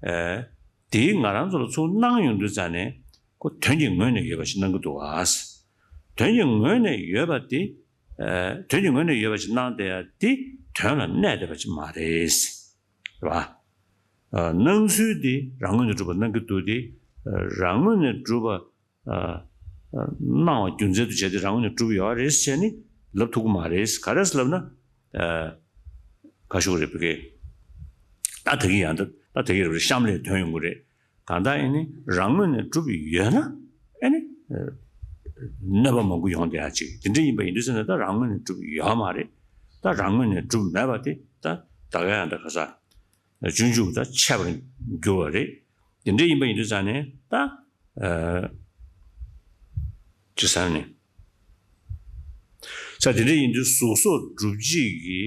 ཨ། དེའི་ང་རང་ཚོ་ལ་ཚུར་སྣང་ཡོང་དུས་ཙང་ནས་ཁོ་དོན་གྱི་ངོས་ནས་ཡོད་པ་ཞིག་སྣང་གི་འདུག་ཨ། དོན་གྱི་ངོས་ནས་ཡོད་པ་དེ། ཨ། དོན་གྱི་ངོས་ནས་ཡོད་པ་ཞིག་སྣང་བསྡད་ཡ་དེ་དོན་ལ་གནས་བསྡད་པ་ཅིག་མ་རེད། རེད་བ། ཨ། སྣང་ཚུལ་དེ་རང་ངོས་ནས་གྲུབ་པ་སྣང་གི་འདུག་སྟེ། ཨ། རང་ངོས་ནས་གྲུབ་པ། ཨ། ཨ། སྣང་བ་རྒྱུ་མཚན་དུ་བྱས་ཏེ་རང་ངོས་ནས་གྲུབ་ཡོད་རེད་ཟེར་ནས་ལབ་ཐུབ་ཀྱི་མ་རེད། ག་རེ་ཟེར་ལབ་ན། ཨ། ག་ཞུ་དགོས་རེད། བོད་སྐད། ད་དེ་གི་ཡང་ད་ད་དེ་གི་རེད། གཤམ་ལ་ཐོན་ཡོང་གི་རེད། གང་ལྟར་ཨེ་ནི་རང་ངོས་ནས་གྲུབ་ཡོད་ན། ཨེ་ནི། ཨ། གནོད་པ་མང་པོ་ཡོང་བསྡད་ཡ་ཅིག་དེ་འདྲ་ཡིན་པ་ཡིན་དུས་ཙང་ནས་ད་རང་ངོས་ནས་གྲུབ་ཡོད་མ་རེད། ད་རང་ངོས་ནས་གྲུབ་མེད་པ་དེ་ད་ད་ག་ཡང་ད་ག་ས། སྤྱོད་འཇུག་དང་འཆད་པར་འགྱུར་བ་རེད། དེ་འདྲ་ཡིན་པ་ཡིན་དུས་ཙང་ནས་ད། ཨ། ཅི་ཟེར་ནས། ས་དེ་འདྲ་ཡིན་དུས་གཟུགས་སོགས་སྒྲུབ་བྱེད་ཀྱི།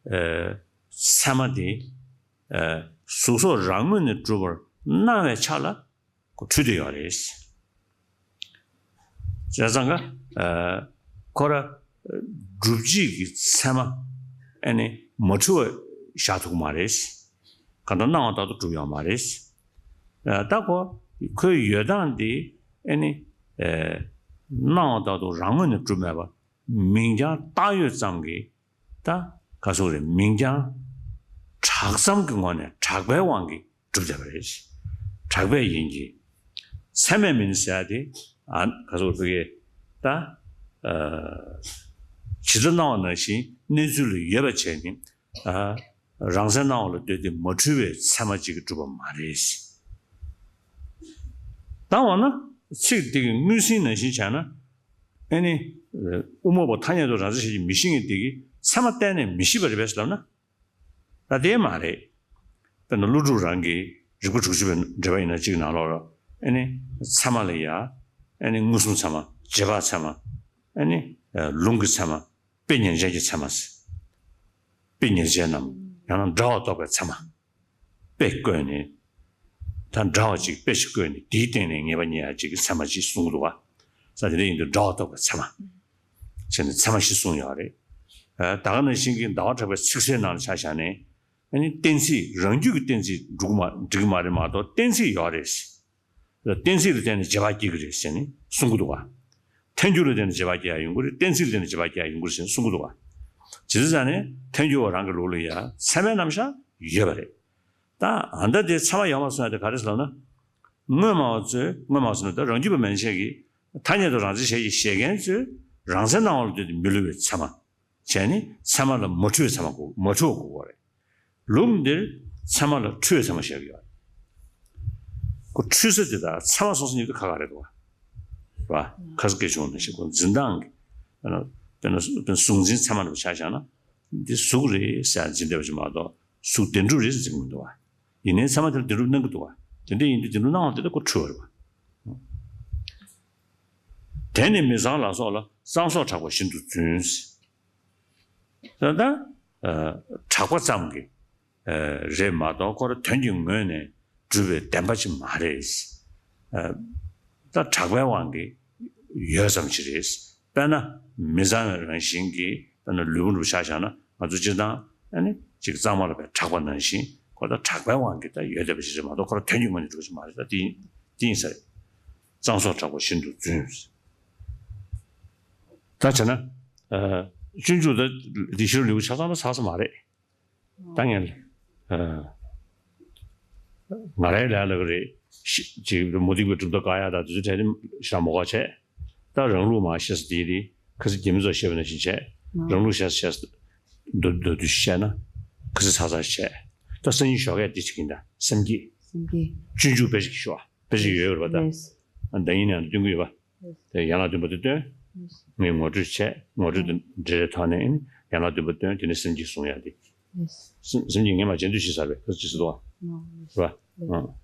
ཨ། ཚད་མ་དེ། ཨ། གཟུགས་སོགས་རང་ངོས་ནས་གྲུབ་པར་སྣང་བའི་ཆ་ལ་ཁོ་འཁྲུལ་བསྡད་ཡོད་རེད། བྱས་ཙང་ཀ། ཨ། ཁོ་ར། སྒྲུབ་བྱེད་ཀྱི་ཚད་མ། ཨེ་ནི་མ་འཁྲུལ་བ་བཞག་ཐུབ་ཀྱི་མ་རེད། གང་ལྟར་སྣང་བ་ལྟར་དུ་གྲུབ་ཡོད་མ་རེད། ཨ། ད་ཁོ་ཁོའི་ཡོད་སྟངས་འདི། ཨེ་ནི། ཨ། སྣང་བ་ལྟར་དུ་རང་ངོས་ནས་གྲུབ་མེད་པ། མིང་རྐྱང་བཏགས་ཡོད་ཙམ་གྱིས། ད་ག་སོགས་རེད། མིང་རྐྱང་གྲགས་ཙམ་གྱི་ངོས་ནས་གྲགས་པའི་དབང་གིས་གྲུབ་བསྡད་པ་རེད། གྲགས་པས་ཡིན་གྱི། ཚད་མས་མིན་ཟེར་ཡ་དེ། ཨ། ག་སོགས་རེད། ད། ཨ། ཇི་ལྟར་སྣང་བ་ནང་བཞིན་གནས་ཚུལ་ལ་ཡོད་པ་བྱས་ནས། ཨ། རང་སེམས་སྣང་བ་ལ་ལྟོས་ཏེ་མ་འཁྲུལ་བའི་ཚད་མ་གཅིག་གིས་གྲུབ་པ་མ་རེད། བཏང་བ་ན་ཚིག་འདི་གི་དངོས་ཟིན་ནང་བཞིན་བྱས་ན། ཨེ་ནི། དབུ་མ་པ་ཐ་སྙད་དུ་རང་མཚན་ཤེས་ཀྱི་མི་ཤེས་མཁན་དེ་གིས་ཚད་མ་གཏན་ནས་མི་ཤེས་པ་རེད་པས་ལབ་ན། ད་དེ་མ་རེད། དཔེར་ན་ཀླུ་སྒྲུབ་རང་གི་རིགས་པ་དྲུག་ཅུ་པའི་འགྲེལ་པ་ཡིན་ན་གཅིག་ནང་ལོགས་ལ། ཨེ་ནི། ཚད་མ་ལ་ཡ། ཨེ་ནི་མངོན་སུམ་ཚད་མ། རྗེས་དཔག་ཚད་མ། ཨེ་ནི། ལུང་གི་ཚད་མ། དཔེ་ཉེར་ཅན་གྱི་ཚད་མ། དཔེ་ཉེར་ཅན་ནམ་ཡང་ན་འདྲ་བ་རྟོགས་པའི་ཚད་མ། དཔེ་བཀོད་ནས། ད་འདྲ་བ་ཅིག་དཔེ་ཞིག་བཀོད་ནས་དེའི་སྟེང་ནས་ངེས་པ་རྙེད་ཡ་ཅིག་གི་ཚད་མ་ཅིག་གསུང་གི་འདུག་བ། ས་དེ་འདྲ་ཡིན་དུས་འདྲ་བ་རྟོགས་པའི་ཚད་མ་བྱས་ནས་ཚད་མ་བཞི་གསུངས་ཡོད་རེད། ད་ག་ནང་བཞིན་གྱི་ཟླ་བ་གྲགས་པའི་ཚིག་གསལ་ནང་ལ་ཆ་བཞག་ནས། ཨ་ནི་གཏན་ཚིགས་རང་རྒྱུད་ཀྱི་གཏན་ཚིགས་འགྲིག་མ་འགྲིག་གི་མ་རེད་མ་གཏོགས་གཏན་ཚིགས་ཡོད་རེད། གཏན་ཚིགས་ལ་བརྟེན་ནས་རྗེས་དཔག་སྐྱེ་གི་རེད་ཟེར་ནས་གསུང་གི་འདུག་བ། ཐལ་འགྱུར་ལ་བརྟེན་ནས་རྗེས་དཔག་སྐྱེ་ཡ་ཡོང་གི་རེད། གཏན་ཚིགས་ལ་བརྟེན་ནས་རྗེས་དཔག་སྐྱེ་ཡ་ཡོང་གི་རེད་ཟེར་ནས་གསུང་གི་འདུག་བ། ཇི་ལྟར་ཟེར་ན་ཐལ་འགྱུར་བ་རང་གི་ལུགས་ལ་ཡ་ཚད་མའི་རྣམ་གཞག་ཡོད་པ་རེད། ད་ཨ་ད་དེ་ཚད་མ་ཡོད་མ་སོང་ཡ་དེ་ག་རེ་ཟེར་ལབ་ན། དངོས་སྨྲ་བ་ཚོས། དངོས་སྨྲ་བ་ཟེར་ན་ད་རང་རྒྱུད་པ་མན་ཆད་ཀྱི་ཐ་སྙད་དུ་རང་མཚན་ཤེས་ཀྱི་བཤད་མཁན་ཚོས་རང་མཚན་སྣང་བ་ལ་ལྟོས་ཏེ་མི་བསླུ་བའི་ཚད་མ་བྱས་ནས་ཚད་མ་ལ་མ་འཁྲུལ་བའི་ཚད་མ་དགོས། མ་འཁྲུལ་བ་དགོས་པ་རེད། ལུགས་འདིར་ཚད་མ་ལ་འཁྲུལ་བའི་ཚད་མ་བཞག་གི་ཡོད་རེད། ཁོ་འཁྲུལ་ས་དེ་དང་ཚད་མ་སོང་ས་གཉིས་ཀ་ཁ་ཁ་རེད་འདུག་བ། རེད་བ། ཁ་ས་སྐད་བྱུང་ནས་ཞིག་ཁོ་འཛིན་སྟངས་ཀྱི། དཔེར་ན་དཔེར་ན་གཟུགས་འཛིན་ཚད་མ་འདྲ་པོ་ཆ་བཞག་ན། འདི་གཟུགས་རེད་ཟེར་འཛིན་བསྡད་པ་ཞིག་མ་གཏོགས་གཟུགས་བདེན་གྲུབ་རེད་ཟེར་འཛིན་གྱི་མི་འདུག་བ། ཡིན་ནའི་ཚད་མ་དེར་བདེན་གྲུབ་སྣང་གི་འདུག་བ། དེ་འདྲ་ཡིན་དུས་བདེན་གྲུབ་སྣང་བ་དེ་ལ་ཁོ་འཁྲུལ་བ་རེད་བ། དེ་ནི་མི་གཙང་ལ་སོགས་ལ་གཙང་སོགས་གྲགས་པ་བཞིན་དུ་རྫུན། ད་ལྟ། ཨ། གྲགས་པ་ཙམ་གྱི། ཨ། རེད་མ་གཏོགས་ཁོ་རང་དོན་གྱི་ངོས་ནས་གྲུབ་པའི་བདེན་པ་ཅིག་མ་རེད། ཨ། ད་གྲགས་པའི་དབང་གིས་ཡོད་ཙམ་ཞིག་རེད། དཔེར་ན་མི་གཙང་བའི་རང་བཞིན་གྱིས་དཔེར་ན་ལུས་པོ་འདྲ་པོ་ཆ་བཞག་ན་ང་ཚོ་སྤྱིར་བཏང་ཨ་ནི་ཅིག་གཙང་མ་ལ་བའི་གྲགས་པ་ནང་བཞིན་ཁོ་ད་གྲགས་པའི་དབང་གིས་ད་ཡོད་བསྡད་པ་ཞིག་རེད་མ་གཏོགས་ཁོ་རང་དོན་གྱི་ངོས་ནས་གྲུབ་པ་ཞིག་མ་རེད། ད་དེ་ཡིན་དེ་ཡིན་ས་རེད། གཙང་སོགས་གྲགས་པ་བཞིན་དུ་རྫུན། ད་བྱས་ན། ཨ། སྤྱོད་འཇུག་ད་འདི་ཕྱི་རོལ་ལེའུ་ཆ་ཚང་མ་ཚར་ས་མ་རེད། ད་ངས། ཨ། ང་རའི་ལས་ལ་ག་རེ། ཅིག་མུ་སྟེགས་པའི་གྲུབ་མཐའ་བཀག་ཡ་ད་དེ་ཚོའི་གྲས་དེ་ཞེ་དྲག་མ་དགོས་བྱས། ད་རང་ལུགས་མར་བཤད་ས་དེ་དེ་ཁ་སང་རྒྱ་མི་ཚོ་བཤད་པ་ནང་བཞིན་བྱས། ཨ། རང་ལུགས་བཤད་ས་བཤད་ས་མདོར་བསྡུས་བཤད་ན་ཁ་སང་ཚར་ཚར་བྱས། ད་སང་ཉིན་ཞོགས་ཀས་འདི་བྱེད་ཀྱིན་ད་སེམས་བསྐྱེད། སེམས་བསྐྱེད། སྤྱོད་འཇུག་དཔེ་ཆ་ཞིག་ཤོག་དཔེ་ཆ་ཡོད་རེད་པ་ད། ལགས། ཨ། ད་ཡིན་ནའང་སྟོན་གྱི་ཡོད་པ། དེ་ཡན་ལག་བདུན་པ་དེ་བཏོན། ངས་ངོ་སྤྲོད་བྱས། ངོ་སྤྲོད་དེ་འབྲེལ་བའི་ཐོག་ནས་ཡན་ལག་བདུན་པ་བཏོན། དེ་ནས་སེམས་བསྐྱེད་གསུང་ཡ་དེ། སེམས་སེམས་བསྐྱེད་ངས་མ་བྱེད་འདུ་ཤེས་ཟེར་བས་ཁ་ཅིག་ཟེར་འདུག་བ། རེད་བ།